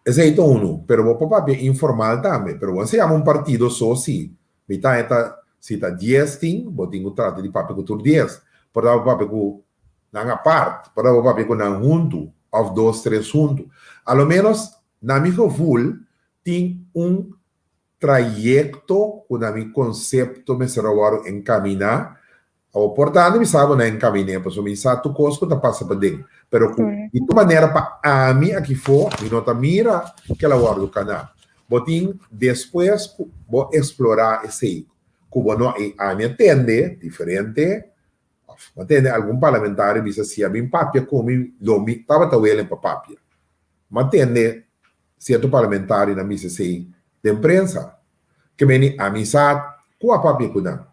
Esei ta unu, pero bo por papia informal tambe. Pero bo no sa yama un partido so si. Mi ta e ta si ta dies tin, bo tin ku trata di papia ku tur dies. Por ta bo papia ku nan apart, por ta bo papia ku nan huntu òf dos tres huntu. A lo ménos Na mi gevoel tin un trayecto cu na mi concepto mester a wordo encamina. Awor por ta mi sa bo na encaminé, pasobra mi sa tur cos cu ta pasa paden. Pero cu di tur manera pa ami aki for, mi no ta mira cu el a wordo cana. Bo tin despues cu bo explora esey, cu bo no, y ami a tende diferente, of mi a tende algun parlamentario bisa si a bin papia cu mi, lo mi tabata welen pa papia. Mi a tende cierto parlamentarionan bisa esey den prensa. Ke meni ami sa ku a papia ku nan.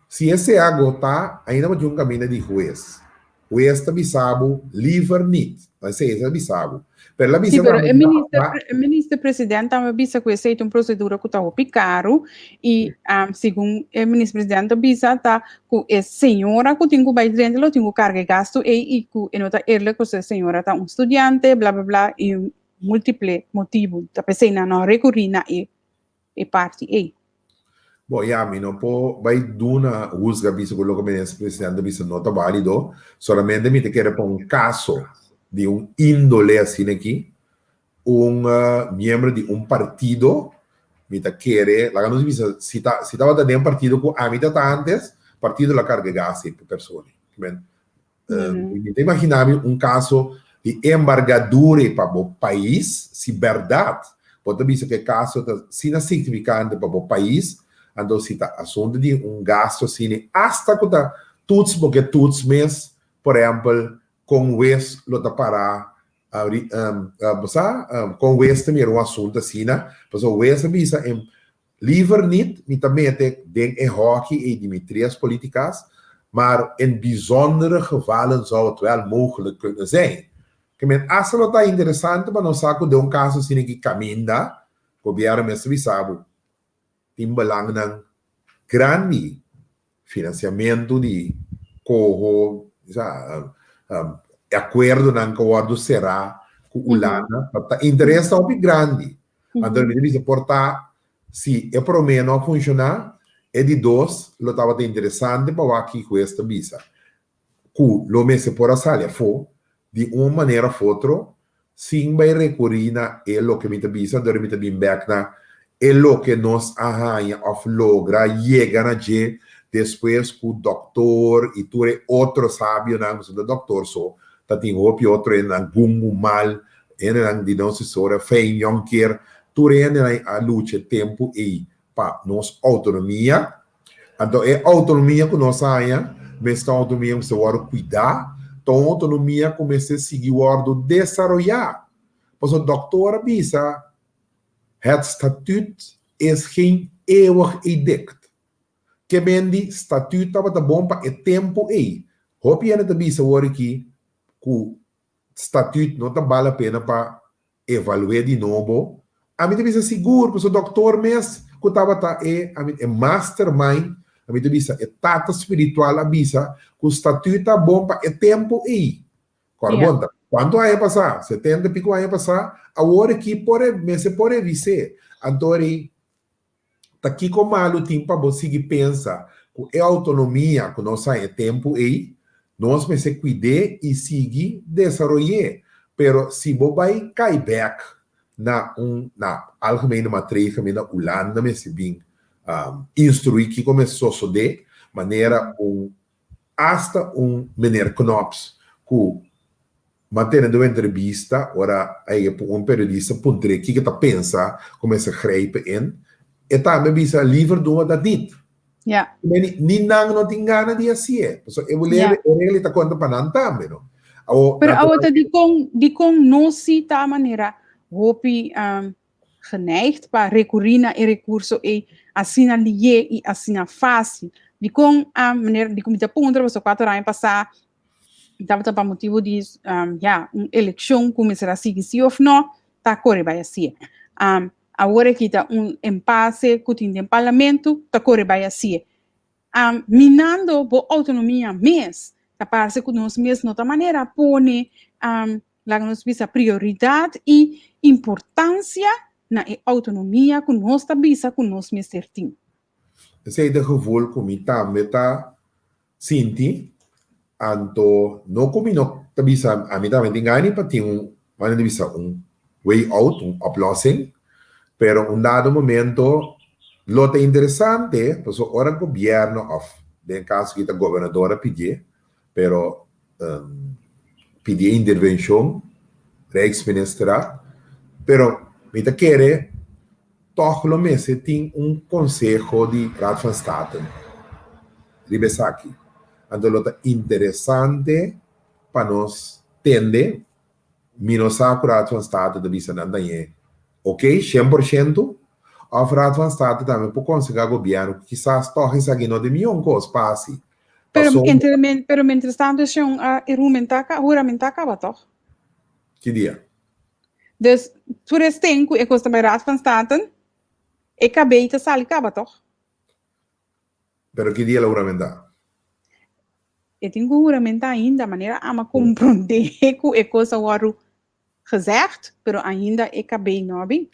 Si esei a gotá, ainda bo tin un kaminda di hues. Hues ta bisa bo liever niet. Ma esei ta bisa bo. Pero el a Sí, bisa pero tambe e na minister, na e minister president tambe a bisa ku esei ta un prosedura ku ta hopi karu i segun e minister president a bisa ta ku e señora ku tin ku bai drenta lo tin ku karga e gastu ei i ku e no ta eerlijk pasobra e señora ta un studiante bla bla bla i multiple motibu. Ta p'esei nan no a rekurí na e e parti ei. Bon, ya, mi no por bai duna huzga bisa ku loke minister presidente a bisa no ta bálido. Solamente mi ta kere pa un kaso di un índole asina aki, un miembro di un partido, mi ta kere, laga nos bisa, si ta si tabata den partido ku ami ta ta antes, partido lo a karga gas ei pa persona. Mi ta imagina mi un kaso di embargadura pa bo pais, si bèrdat bo ta bisa ku e kaso ta asina signifikante pa bo pais, anto si ta asuntu di un gastu asina, asta ku ta tuts bo ke tuts mes, por ehèmpel, kon wes lo ta pará, bo sa, kon wes ta mira un asuntu asina, pasobra wes a bisa Liever niet mi ta mete den e hòki ei di mi tres políticas, maar in bijzondere gevallen zou het wel mogelijk kunnen zijn. Ke men hasta lo ta interesante pa nos sa ku den un kaso asina ki kaminda gobièrnu mester bisa bo tin belangnan grandi, finansiamentu di koho, sa, e akuerdonan ku a wòrdu será ku Hulanda, ta interes ta hopi grandi. Anto mi ta bisa por ta si e promé no a funshoná, e di dos lo tabata interesante pa wak kiko es ta bisa. Ku lo mester por a sali afó di un manera of otro sin bai rekurí na e loke mi ta bisa, anto mi ta bin bèk na e loke nos a haña of logra yega na dje despues ku dòktor i tur e otro sabionan, pasobra ta dòktor so, ta tin hopi otro hendenan gungu mal Hendenan di nos historia, Fijn Jonker, tur e hendenan a lucha e tempu ei pa nos outonomia. Anto e outonomia ku nos a haña mester ta un outonomia ku mester wòrdu kuidá, ta un outonomia ku mester sigui wòrdu desaroyá. Pasobra dòktor a bisa, Het statuut is geen eeuwig edict. Ke men di statuut tabata bon pa e tempu ei. Hopi hende ta bisa awor aki ku statuut no ta bal la pena pa evalu'é di nobo? Ami ta bisa sigur, pasobra doktor mes ku tabata e, ami, e mastermind, ami ta bisa e tata spiritual a bisa ku statuut ta bon pa e tempu ei. Kòrda bon ta, kuantu aña pasá? Setenta i piko aña pasá, awor aki por e mester por revis'é. Anto rei Ta kiko malu tin pa bo sigui pensa ku e outonomia ku nos haña e tempu ei, nos mester kuid'é i sigui desaroy'é. Pero si bo bai kai bèk na un na algemene maatregel na Hulanda mester bin instruí kiko mester sosodé, manera un Asta un meneer Knops ku mantene den un entrevista ora a yega un periodista puntr'é kiko e ta pensa ku mester grijpen in, e tambe bisa liever doen we dat niet. Meni ni nan no tin gana di hasié, pasobra e wele e regla ta konta pa nan tambe no. Awo Pero awo ta dikon dikon no si ta manera hopi geneigd pa rekurí na e rekurso ei asina lié i asina fásil. Dikon a meneer, dikon mi ta puntra pasobra kuater aña pasá tabata pa motibu di ya un elekshon ku mester a sigui sí òf nò, ta kore bai hasié. Awor aki ta un empase ku tin den parlamento, ta kore bai hasié. Minando bo outonomia mes, ta parse ku nos mes no ta manera pone Laga nos bisa prioridat i importansia na e outonomia ku nos ta bisa ku nos mester tin. Esei ta e gevoel ku mi tambe ta sinti, anto no ku mi no ta bisa ami tambe tin gana pa tin un manera di bisa un way out, un oplossing, pero un dado momento lo ta interesante pasobra ora gobierno of. Den kaso aki ta gobernador a pidié, pero pidi e intervenshon Rijksministerraad, pero mi ta kere tòg lo mester tin un konseho di Raad van State riba esaki. Anto lo ta interesante pa nos tende, mi no sa ku Raad van State ta bisa nan dañ'é ok 100%, òf Raad van State tambe por konsehá gobièrnu ku kisas tòg esaki no ta e mihó kos pa hasi. Pero, Pasobra. entre, pero mientras tanto shon a e rumentá ka huramentá kaba tòg? Ki dia? Dus tur esten ku e kos ta bai Raad van State, e kabei ta sali kaba tòg? Pero ki dia el a huramentá? E tin ku huramentá ainda, manera ama komprondé ku e kos a wòrdu gezegd, pero ainda e kabei no a bin.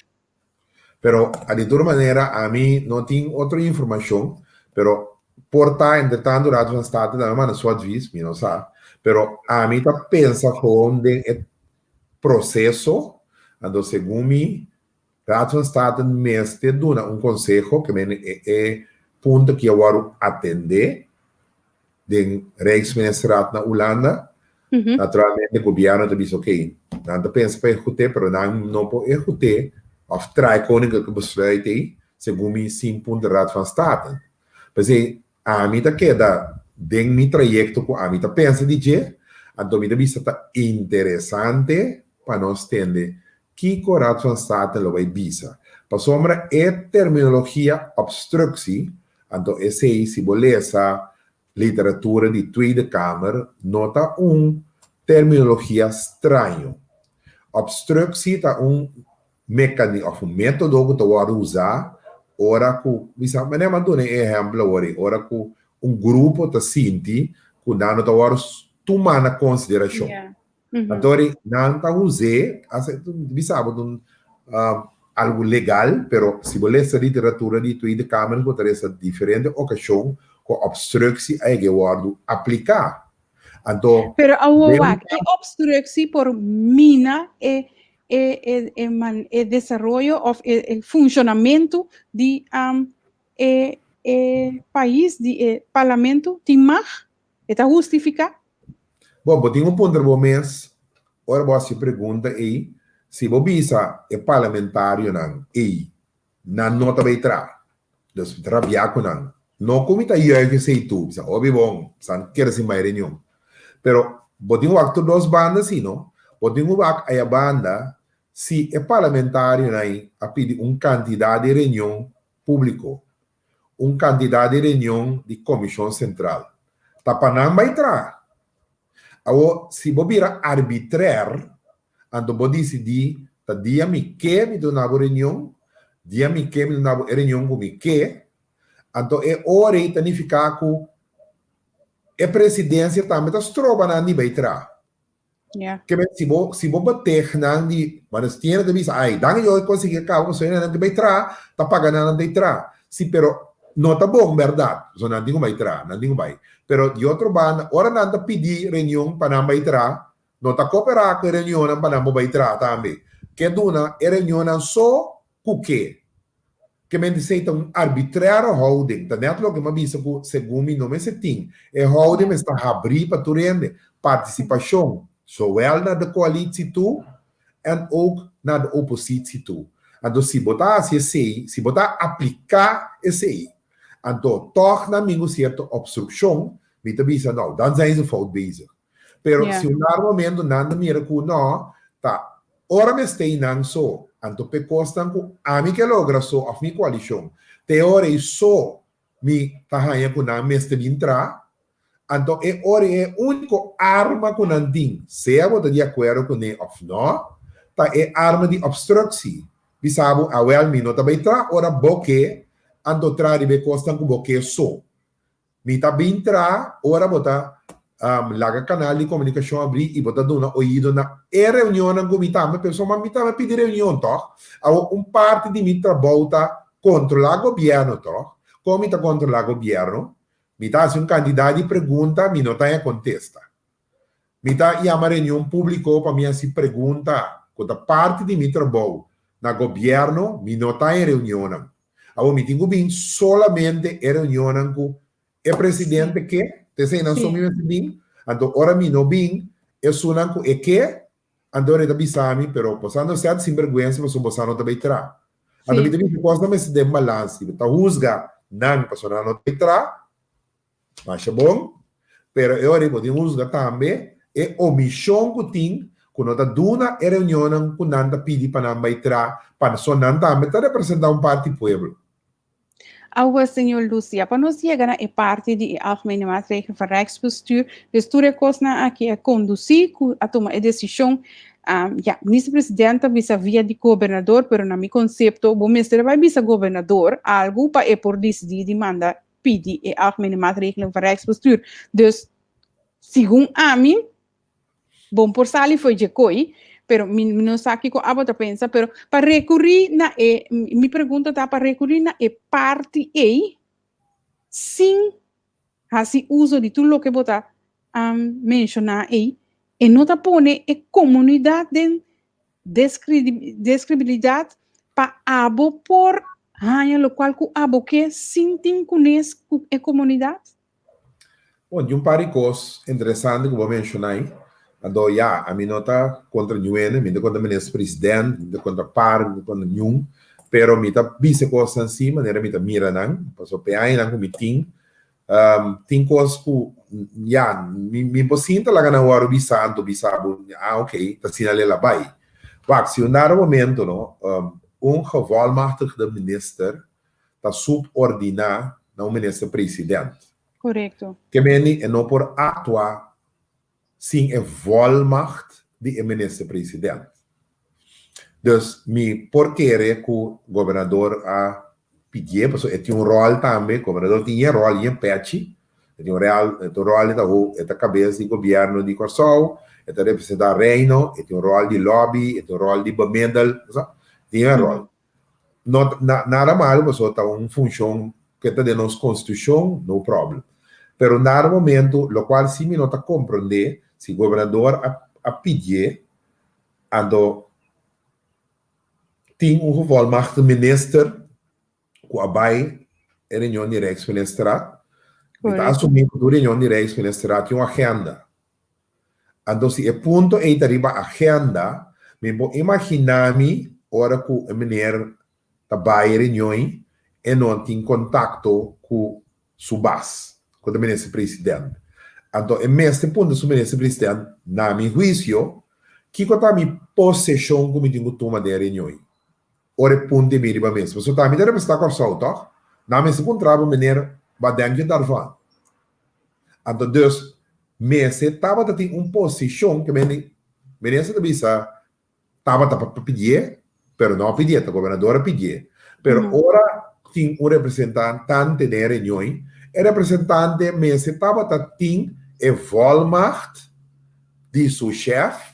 Pero a di tur manera ami no tin otro informacion, pero por ta entre tanto Raad van State tambe manda su advies, mi no sa, pero ami ta pensa gewoon den e proceso, anto segun mi Raad van State mester duna un conseho, ke men e e punto ki a wòrdu atende den Rijksministerraad na Hulanda, naturalmente gobierno ta bisa ok, nan ta pensa pa ehekut'é, pero nan no por ehekut'é òf traha e koninklijke besluit ei segun mi sin punto Raad van State. P'esei ami ta keda den mi trayekto ku ami ta pensa di dje, anto mi ta bisa ta interesante pa nos tende kiko Raad van State lo bai bisa. Pasobra e terminologia obstructie, anto esei si bo lesa literatura di Tweede Kamer no ta un terminologia straño. Obstructie ta un mecani of un metodo cu ta wordo usa ora cu, bisa, manera mi a duna e ehempel awor ei, ora cu un grupo ta sinti cu nan no ta wordo tuma na consideracion. Anto ri nan ta us'é, bisa bo ta un algu legal, pero si bo lesa literatura di Tweede Kamer bo ta lesa diferente okashon ku obstructie a yega wòrdu apliká. Anto Pero awor den wak, e obstructie por mina e e e e man e desaroyo òf e e funshonamentu di e e pais di e parlamento tin mag? E ta hustifiká? Bon, bo tin ku puntra bo mes ora bo hasi e pregunta ei, si bo bisa e parlamentarionan ei nan no ta bay traha, dus mi ta rabia ku nan. No ku mi ta juig esei tur, bisa hopi bon, san kere sin bay reunion. Pero bo tin ku wak tur dos banda si no? Bo tin ku wak aya banda si e parlamentarionan ei a pidi un kantidat di reunion públiko, un kantidat di reunion di Komishon Sentral. Ta pa nan bai traha. Awor, si bo bira arbitrèr, anto bo disidí ta dia mi ke mi duna bo reunion, dia mi ke mi duna bo e reunion ku mi ke, anto e ora ei ta nifiká ku e presidensia tambe ta stroba nan di bai traha. Yeah. Ke men si bo si bo bateg nan di bueno si tiene ta bisa ay dan yo consigui cabo pasobra nan tin bay traha ta paga nan nan ta traha si pero no ta bon berdad pasobra nan tin ku bay traha nan tin ku bay pero di otro banda ora nan ta pidi reunion pa nan bay traha no ta coopera ku e reunionnan pa nan por bay traha tambe ke duna e reunionnan so ku ke Ke men di esei ta un arbitraire houding. Ta net loke mi a bisa ku segun mi no mester tin. E houding mester ta habrí pa tur hende. Partisipashon, zowel na de koalitie toe en ook na de opositie toe. Anto si bo ta hasi esei, si bo ta apliká esei, anto tòg nan bin ku sierto obstrukshon, mi ta bisa nou, dan zijn ze fout bezig. Pero si un dado momento nan ta mira ku no, ta ora mester ei nan so, anto p'e kosnan ku ami ke logra so òf mi koalishon, te ora ei so mi ta haña ku nan mester bin tra, anto e ora ei e úniko arma ku nan tin, sea bo ta di akuerdo kuné òf no, ta e arma di obstructie. Bisa bo, awèl mi no ta bai tra ora bo ke, anto tra riba e kosnan ku bo ke so. Mi ta bin tra ora bo ta laga kanal di komunikashon abrí i bo ta duna oido na e reunionnan ku mi tambe, pasobra mi tambe pidi reunion tòg. Awor un parti di mi trabou ta kontrolá gobièrnu tòg. Kon mi ta kontrolá gobièrnu? Mi ta hasi un kantidat di pregunta, mi no ta haña kontesta. Mi ta yama reunion públiko pa mi hasi pregunta ku ta parti di mi trabou na gobièrnu, mi no ta haña reunionnan. Awor mi tin ku bin solamente e reunionnan ku E presidente ke, te eseinan so mi mester bin, anto ora mi no bin, esunnan ku e ke, anto e ta bisa mi, pero boso no sea sinbergwensa pasobra boso no ta bay tra. Anto mi ta bisa kosnan mester den balans, si bo ta husga nan pasobra nan no ta bay tra, Masha bon, pero e ora ei bo tin husga tambe e omishon ku tin ku no ta duna e reunionnan ku nan ta pidi pa nan bai tra, paso nan tambe ta representá un parti pueblo. Awe, señor Lucia, pa nos yega na e parti di e Algemene Maatregelen van Rijksbestuur, dus tur e kosnan aki a kondusí ku a tuma e desishon, ya, Minister President ta bisa via di Gobernador, pero na mi konsepto bo mester a bai bisa Gobernador algu pa e por disidí di manda pidi e Algemene Maatregelen van Rijksbestuur. Dus, segun ami, bon por sali fo'i dje koi, pero mi no sa kiko abo ta pensa, pero pa rekurí na e, mi pregunta ta pa rekurí na e parti ei, sin hasi uso di tur loke bo ta menshoná ei, e no ta pone e komunidat den deskredibilidat pa abo por haña lokual ku abo ke sin tin kunes ku e komunidat? Bon, tin un par di kos interesante ku bo a menshoná ei. Anto, ya, ami no ta kontra niun hende, mi no ta kontra minister president, mi no ta kontra par, mi no ta kontra niun, pero mi ta bisa e kosnan si manera mi ta mira nan, pasobra pa e añanan ku mi tin, Tin kos ku, ya, mi por sinta laga nan wòrdu bisa anto bisa bo, ah ok, ta asina lel a bai. Wak, si un dado momento no, un gevolmachtigde minister ta subordiná na un minister president. Korekto. Ke meni e no por aktua sin e volmacht di e minister president. Dus mi por kere ku gobernador a pidié, pasobra e tin un ròl tambe, gobernador tin yen ròl, yen pèchi, e tin un real, e tin un ròl, e ta ho, e ta kabes di gobièrnu di Kòrsou, e ta representá Reino, e tin un ròl di lòbi, e tin un ròl di bemiddel, bo sa, tin yen ròl. No ta nada malo pasobra ta un funshon ke ta den nos konstitushon, no problem. Pero nada momento, lokual si mi no ta komprondé, si gobernador a a pidié, anto tin un gevolmachtigde minister ku a bai e reunion di Rijksministerraad. Mi ta asumí ku tur reunion di Rijksministerraad tin un agenda. Anto si e punto ei ta riba agenda, mi por imaginá mi ora ku e meneer ta bai e reunion e no tin kontakto ku su bas, ku ta minister president. Anto e mester puntra su minister president, na mi huisio, kiko ta mi poseshon ku mi tin ku tuma den e reunion ei? Ora e punta e bin riba mesa. Pasobra ta mi ta representá Kòrsou, tòg? Nan mester puntra bo, meneer, wat denk je daarvan? Anto dus mester tabata tin un posishon ke men minister ta bisa tabata pa pidié, pero no a pidié, ta gobernador a pidié. Pero ora tin un representante den e reunion, e representante mester tabata tin e volmacht di su shef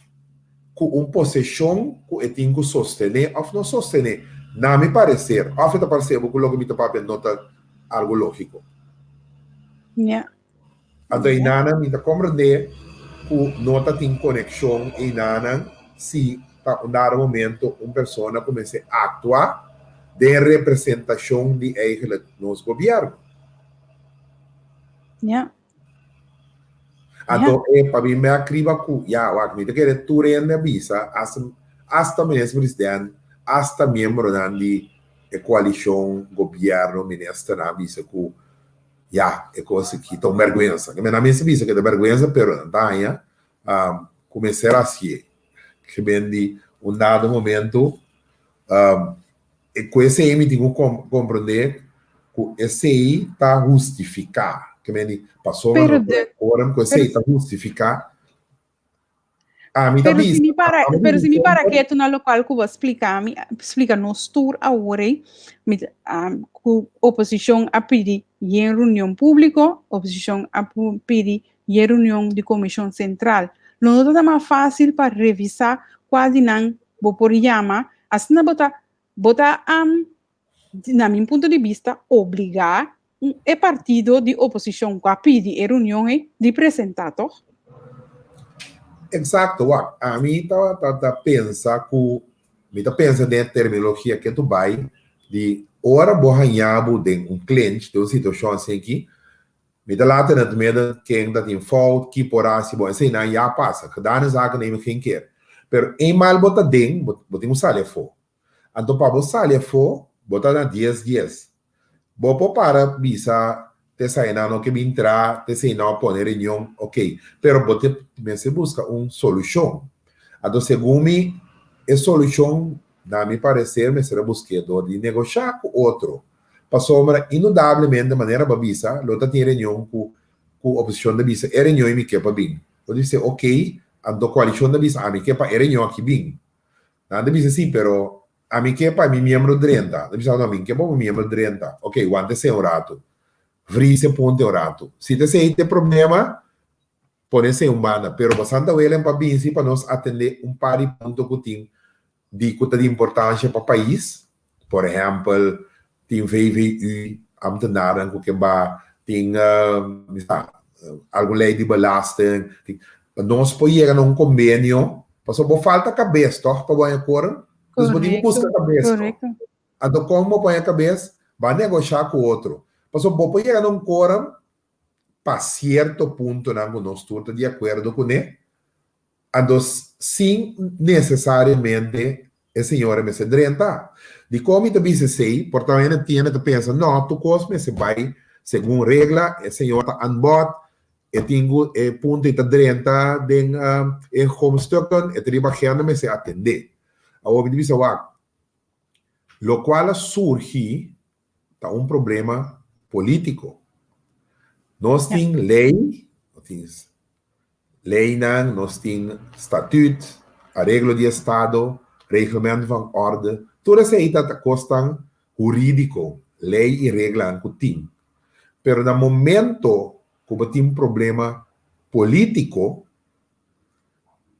ku un poseshon ku e tin ku sostené òf no sostené. Na mi pareser, òf e ta parse bo ku loke mi ta papia no ta algo lógiko. Ja. Anto einanan mi ta komprendé ku no ta tin konekshon einanan si ta un dado momento un persona kumins'é aktua den representashon di eigenlijk nos gobièrnu. Ja. Anto e pa mi me a kriba ku ya wak mi ta kere tur hende a bisa hasta hasta minister president hasta miembronan di e koalishon gobièrnu ministernan a bisa ku ya e kos aki ta un bèrgwensa. Ke men nan mester bisa ke ta bèrgwensa pero nan ta haña ku mester hasié. Ke men di un dado momento e ku esei mi tin ku komprondé ku esei ta hustifiká. Ke men di pasobra no ta acuerdo ku esei ta hustifiká. Ami ta Pero si bisa, mi para, ami pero si mi para bisa ketu na lokual ku bo a splika mi, splika nos tur awor ei, mi ta, ku oposishon a pidi yen reunion públiko, oposishon a pidi yen reunion di komishon sentral. Lo no ta mas fásil pa revisá kua di nan bo por yama, asina bo ta, bo ta, na mi punto di bista, obligá e partido di oposishon ku a pidi e reunion ei di presentá, tòg? Eksakto, wak. Ami ta ta pensa ku mi ta pensa den e terminologia ke tu bai di ora bo haña bo den un clinch, den un situashon asin aki, Mi ta laat in het midden ken ta tin fout, ki por hasi, bon eseinan ya pasa. Gedane zaken nemen geen keer. Pero eenmaal bo ta den, bo bo tin ku sali afó. Anto pa bo sali afó, bo ta na dies dies. Bo por para bisa te esainan no ke bin tra, te eseinan a pone reunion, ok. Pero bo te mester buska un solushon. Anto segun mi e solushon na mi parecer mester a busk'é dor di negoshá ku otro. Pasobra indudablemente manera bo a bisa lo ta tin reunion ku ku oposishon ta bisa e reunion mi ke pa bin. Bo ta bisa ok, anto koalishon ta bisa ami ke pa e reunion aki bin. Nan ta bisa si pero ami ke pa mi miembro drenta. Nan ta bisa no mi ke pa bo miembro drenta. Ok wanta esei un ratu. Vries e punto un ratu. Si ta esei ta e problema pone esei un banda. Pero bo Santa Welen pa bin si pa nos atende un par di punto ku tin di ku ta di importansha pa pais. Por ehèmpel, tin VVU, ambtenaren ku ke ba, tin mi sa, algun lei di belasting. Tin, pa nos por yega na un kombenio, pasobra bo falta kabes tòg pa bo haña kor. Dus bo tin ku buska kabes tòg. Anto kon bo por haña kabes? Ba negoshá ku otro. Pasobra bo por yega na un kor pa sierto puntonan ku nos tur ta di akuerdo kuné, Anto sin nesesariamente e señora mester drenta. Dikon mi ta bisa esei? Por ta hende tiende ta pensa, no, tur kos mester bai segun regla, e señora ta aan bod, e tin ku e punto ei ta drenta den e hoofdstukken, e ta riba agenda mester atendé. Awor mi ta bisa wak, lokual a surgi ta un problema polítiko. Nos tin lei, nos tin leinan, nos tin statuut, areglo di estado, reglement van orde, tur esei ta kosnan hurídiko, lei i reglanan ku tin. Pero na momento ku bo tin problema polítiko,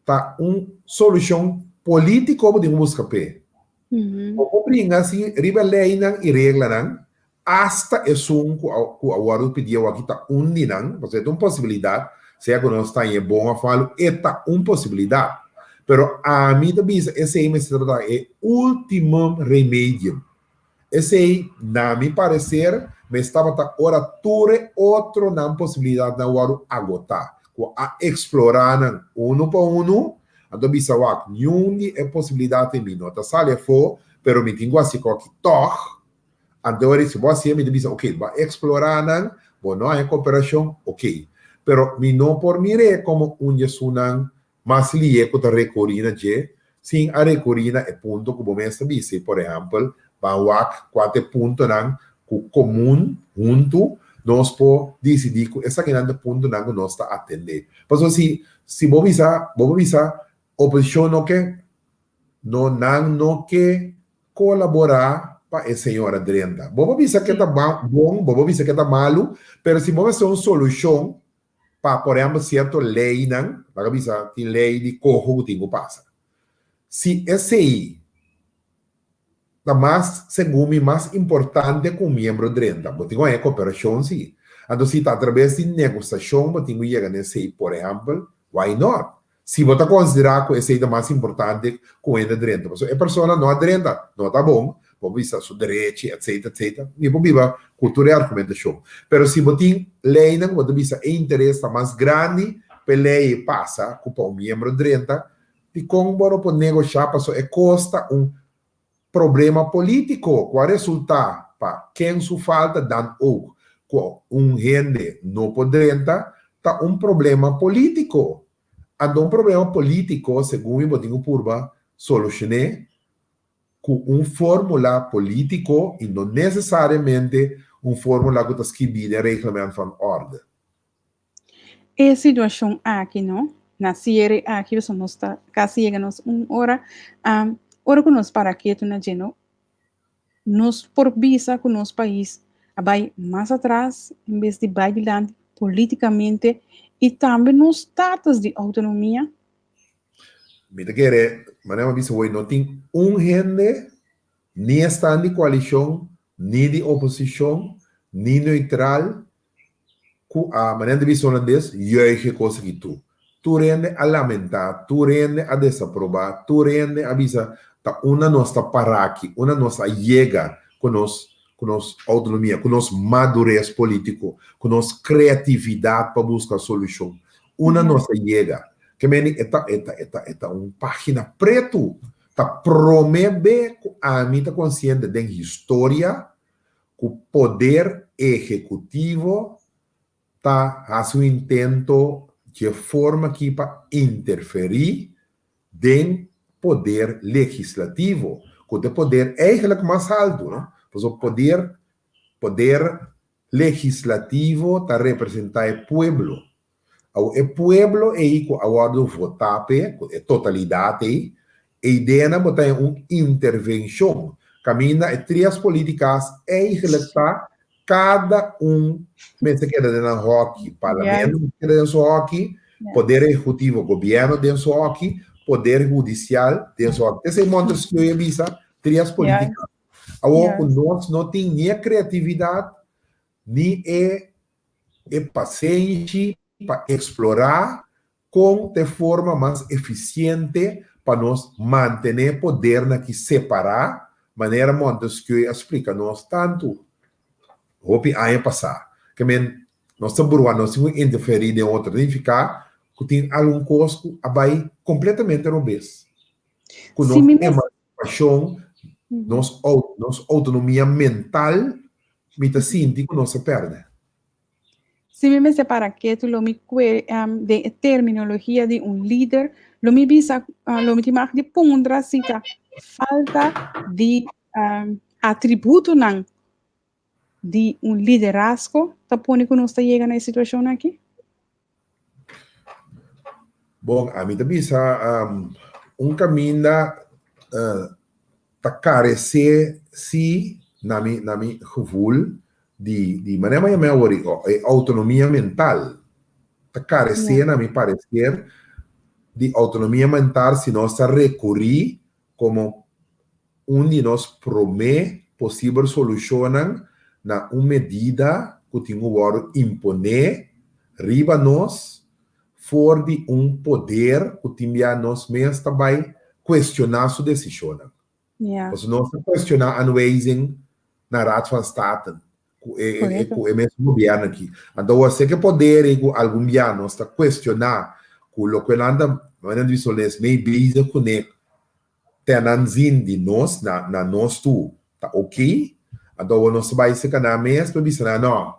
ta un solushon polítiko bo tin ku buska p'e. Bo por bringa si riba leinan i reglanan, asta esun ku a ku a wòrdu pidi awaki ta un di nan, pasobra e ta un posibilidat, sea ku nos ta haña e bon òf malu, e ta un posibilidat. Pero ami ta bisa esei mester tabata e último remedium. Esei, na mi parecer, mes tabata ora tur e otronan posibilidadnan wòrdu agotá, ku a eksplorá nan unu pa unu, anto bisa wak, niun di e posibilidatnan mi no ta sali afó, pero mi tin ku hasi koki tòg. Anto ora si bo hasié mi ta bisa, oke, bo a eksplorá nan, bo no haña koperashon, oke. Pero mi no por mir'é komo un di esunnan Mas lié ku ta rekurí na dje, sin a rekurí na e punto ku bo mes ta bisa. Por ehèmpel, ban wak kua ta e puntonan ku komun huntu nos por disidí ku esakinan ta puntonan ku nos ta atendé. Pasobra si si bo bisa, bo por bisa oposishon no ke, no nan no ke kolaborá pa e señora drenta. Bo por bisa ke ta bon, bo por bisa ke ta malu, pero si bo mester un solushon Pa, por ehempel, cierto leynan, laga bisa tin ley di coho cu tin cu pasa. Si esey ta mas, segun mi, mas importante cu un miembro drenta, bo tin cu haña cooperacion si. Anto si ta atrabes di negociacion bo tin cu yega na esey, por ehempel, why not? Si bo ta considera cu esey ta mas importante cu hende drenta, pasobra e persona no a drenta, no ta bon, bo bisa su derechi, etcetera, etcetera, mi por biba cu tur e argumentacion. Pero si bo tin leynan cu bo ta bisa e interes ta mas grandi pa e ley ei pasa cu pa un miembro drenta, dicon bo no por negosha pasobra e cos ta un problema politico cu a resulta pa ken su falta dan ook cu un hende no por drenta ta un problema politico. Anto un problema politico segun mi bo tin cu purba solucione cu un formula politico y no necesariamente un formula cu ta skibi den reglement van orde. E situashon aki no, na siere aki pasobra nos ta kasi yega nos un ora, ora ku nos para ketu na dje no, nos por bisa ku nos pais a bai mas atras en bes di bai dilanti politikamente i tambe nos status di outonomia. Mi ta kere, manera mi a bisa hoy, no tin un hende ni esnan di koalishon, ni di oposishon, ni neutral Ku a manera di bisa holandes, juiche kos aki tur. Tur hende a lamentá, tur hende a desaprobá, tur hende a bisa ta unda nos ta pará aki, unda nos a yega ku nos ku nos outonomia, ku nos madures polítiko, ku nos kreatividat pa buska solushon. Unda nos a yega? Ke meni e ta e ta e ta e ta un página pretu. Ta promé be ku ami ta konsiente den historia ku poder ehekutivo ta hasi un intento dje forma aki pa interferí den poder legislativo, ku ta e poder eigenlijk mas haltu, no? Pasobra poder poder legislativo ta representá e pueblo. Awor e pueblo ei ku a wòrdu votá p'e, ku e totalidat ei, e ideanan bo ta en un intervenshon kaminda e trias polítikas eigenlijk ta kada un mester keda den nan hòki, parlamento mester keda den su hòki, poder ehekutivo, gobièrnu den su hòki, poder hudisial den su hòki. Esei Montesquieu a bisa, trias polítikas. Awor ku nos no tin ni e kreatividat ni e e pasenshi pa eksplorá kon ta e forma mas efisiente pa nos mantené podernan ki separá, manera Montesquieu a splika nos tantu hopi aña pasá. Ke men, nos ta bruha, nos tin ku interferí den otro. Ta nifiká ku tin algun kos ku a bai kompletamente robes. Ku nos emansipashon, nos nos outonomia mental, mi ta sinti ku nos a pèrdè. Si mi mester para ketu lo mi kue den e terminologia di un lider, lo mi bisa, lo mi tin mag di puntra si ta falta di atributonan di un liderazgo ta pone ku nos ta yega na e situashon aki? Bon, ami ta bisa un kaminda ta karesé si na mi na mi gevoel di di manera mi a yama awor e outonomia mental ta karesé na mi pareser di outonomia mental si nos ta rekurí komo un di nos promé posibel solushonnan na un medida ku tin ku wòrdu imponé riba nos for di un poder ku tin bia nos mes ta bai kuestioná su desishonnan. Pasobra nos ta kuestioná aanwijzing na Raad van State ku e ku e mes gobièrnu aki. Anto wase ke poder ei ku algun bia nos ta kuestioná ku loke nan ta manera di bisa les mei bezig kuné ten aanzien di nos na na nos tur ta ok, anto awor nos ta bai serka nan mes pa bisa nan no,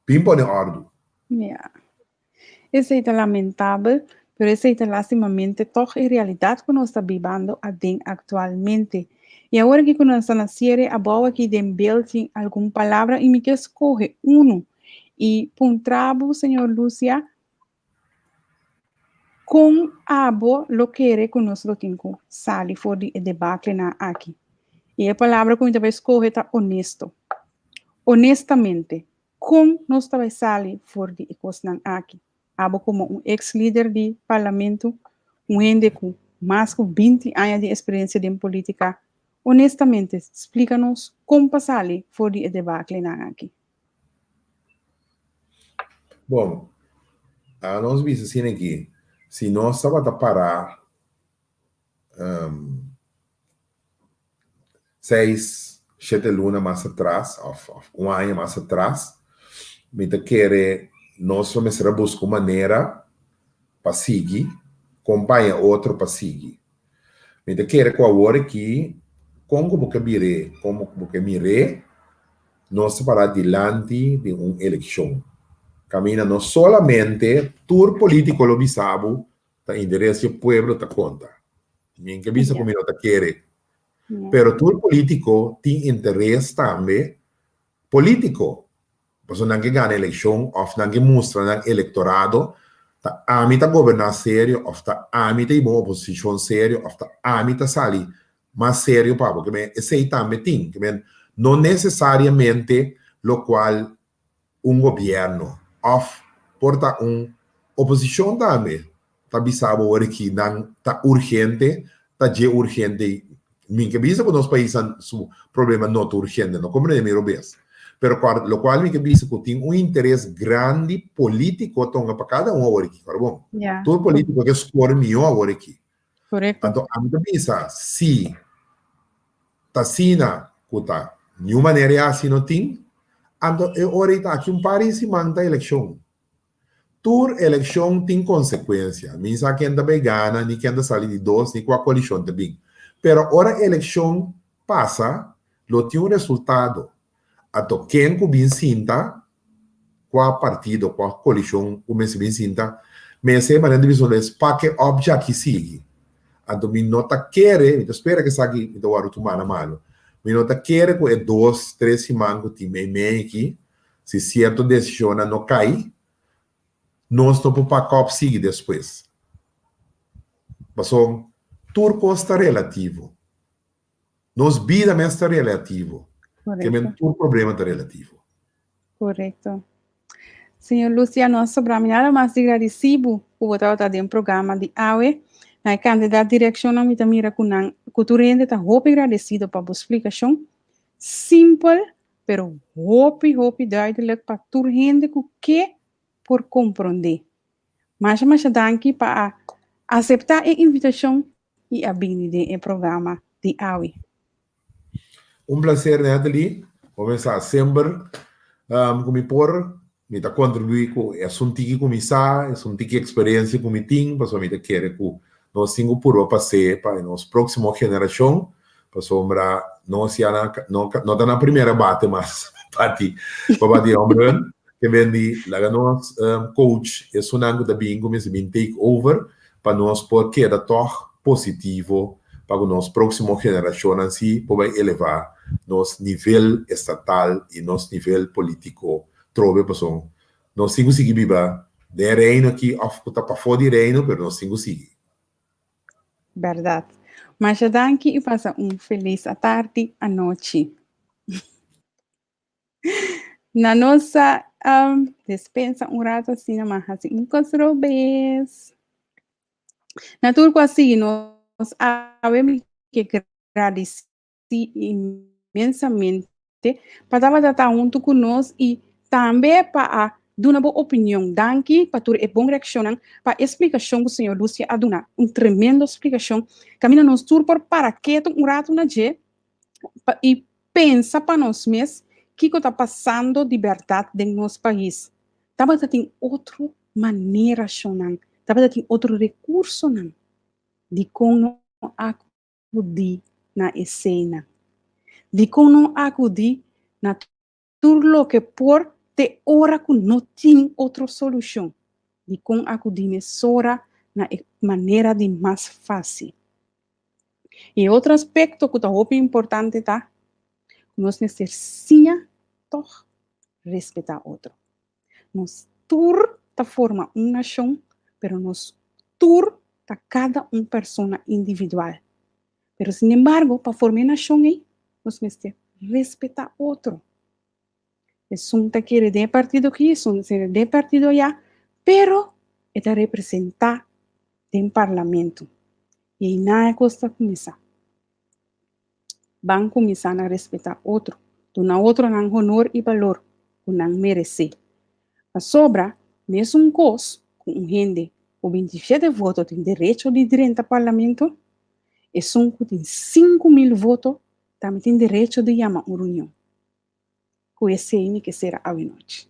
bin pone òrdu. Ya. Esei ta lamentabel, pero esei ta lastimamente tòg e realidat ku nos ta bibando aden aktualmente. I awor aki ku nos ta na siere abou aki den beeld tin algun palabra i mi ke skohe unu i puntra bo, señor Lucia, Kon abo lo kere ku nos lo tin ku sali for di e debaklenan aki? I e palabra ku mi ta bai skohe ta honesto. Honestamente, kon nos ta bai sali for di e kosnan aki? Abo komo un eks lider di parlamento, un hende ku mas ku 20 aña di eksperensia den politika, honestamente splika nos kon pa sali for di e debaklenan aki. Bon, anos bisa asina aki, si nos tabata para seis, shete luna mas atras of un aña mas atras, mi ta kere nos lo mester a buska un manera pa sigui, kompaña otro pa sigui. Mi ta kere ku awor aki, kon ku bo ke bir'é, kon ku bo ke mir'é, nos ta pará dilanti di un elekshon. Kaminda no solamente tur polítiko lo bisa bo ta interes di e pueblo ta konta. Mi ke bisa ku mi no ta kere. Pero tur polítiko tin interes tambe polítiko. Pasobra nan ke gana elekshon òf nan ke mustra nan elektorado ta ami ta goberná serio òf ta ami ta hiba un oposishon serio òf ta ami ta sali mas serio pa bo. Ke men esei tambe tin. Ke men no nesesariamente lokual un gobièrnu òf por ta un oposishon tambe ta bisa bo ora ki nan ta urgente, ta dje urgente. Mi ke bisa ku nos paisnan su problema no ta urgente, no komprende mi robes. Pero lokual mi ke bisa ku tin un interes grandi polítiko tonga pa kada un awor aki, kòrda bon. Tur polítiko ke skor mihó awor aki. Korekto. Anto ami ta bisa si ta asina ku ta. Niun manera ya así no tin. Anto e ora ei ta aki un par di siman ta elekshon. Tur elekshon tin konsekuensia. Mi sa ken ta bai gana, ni ken ta sali di dos, ni kua koalishon ta bin. Pero ora elekshon pasa, lo tin un resultado. Anto ken ku bin sinta, kua partido, kua koalishon ku mester bin sinta, mester manera di bisa lo es pake op djaki sigui. Anto mi no ta kere, mi ta spera ku esaki mi ta wòrdu tuma na malo, mi no ta kere ku e dos, tres siman ku tin meimei aki, si sierto desishonnan no kai, nos no por pake op sigui despues. Pasobra tur kos ta relativo. Nos bida mes ta relativo. Ke men tur problema ta relativo. Correcto. Señor Lucia, no a sobra mi nada mas di gradisí bo ku bo tabata den programa di awe. Na e kantidat di reakshonnan mi ta mira ku nan ku tur hende ta hopi gradesido pa bo splikashon. Simpel, pero hopi hopi duidelijk pa tur hende ku ke por komprondé. Masha masha danki pa a aseptá e invitashon i a bini den e programa di awe. Un placer Natalie, bo mester sa semper ku mi por, mi ta kontribuí ku esun tiki ku mi sa, esun tiki eksperensia ku mi tin, pasobra mi ta kere ku nos tin ku purba pas'é pa e nos próksimo generashon, pasobra nos ya na no no ta na primera bate mas bati pa bati home run, ke ben di laga nos coach esunnan ku ta bin ku mester bin take over pa nos por keda tòg positivo pa ku nos próksimo generashonnan si por bai elevá nos nivel estatal i nos nivel polítiko trobe pasobra nos tin ku sigui biba den e reino aki òf ku ta pafó di reino pero nos tin ku sigui. Bèrdat. Masha danki i pasa un felis atardi, anochi. Na nos a despensa un rato asina ma hasi un kos robes. Na tur ku a sigui nos awe mi ke gradisí inmensamente pa tabata ta huntu ku nos i tambe pa a duna bo opinion. Danki pa tur e bon reakshonnan, pa e splikashon ku señor Lucia a duna, un tremendo splikashon kaminda nos tur por para ketu un ratu na dje pa i pensa pa nos mes kiko ta pasando di bèrdat den nos pais. Tabata tin otro manerashonnan, tabata tin otro rekursonan dikon no akudí na eseinan, dikon no akudí na tur loke por te ora ku no tin otro solushon, dikon akudí mesora na e manera di mas fásil. E otro aspekto ku ta hopi importante ta ku nos mester siña tòg respetá otro. Nos tur ta forma un nashon, pero nos tur ta kada un persona individual. Pero sinembargo, pa forma e nashon ei, nos mester respetá otro. Esun ta kere den e partido aki, esun ta kere den e partido ayá, pero e ta representá den parlamento. I einan e kos ta kuminsá. Ban kuminsá na respetá otro, duna otronan honor i balor ku nan meresé. Pasobra, mesun kos ku un hende ku 27 voto tin derecho di drenta parlamento, esun ku tin 5000 voto tambe tin derecho di yama un reunion. Ku esei mi ke sera awenochi.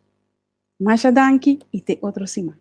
Masha danki i te otro siman.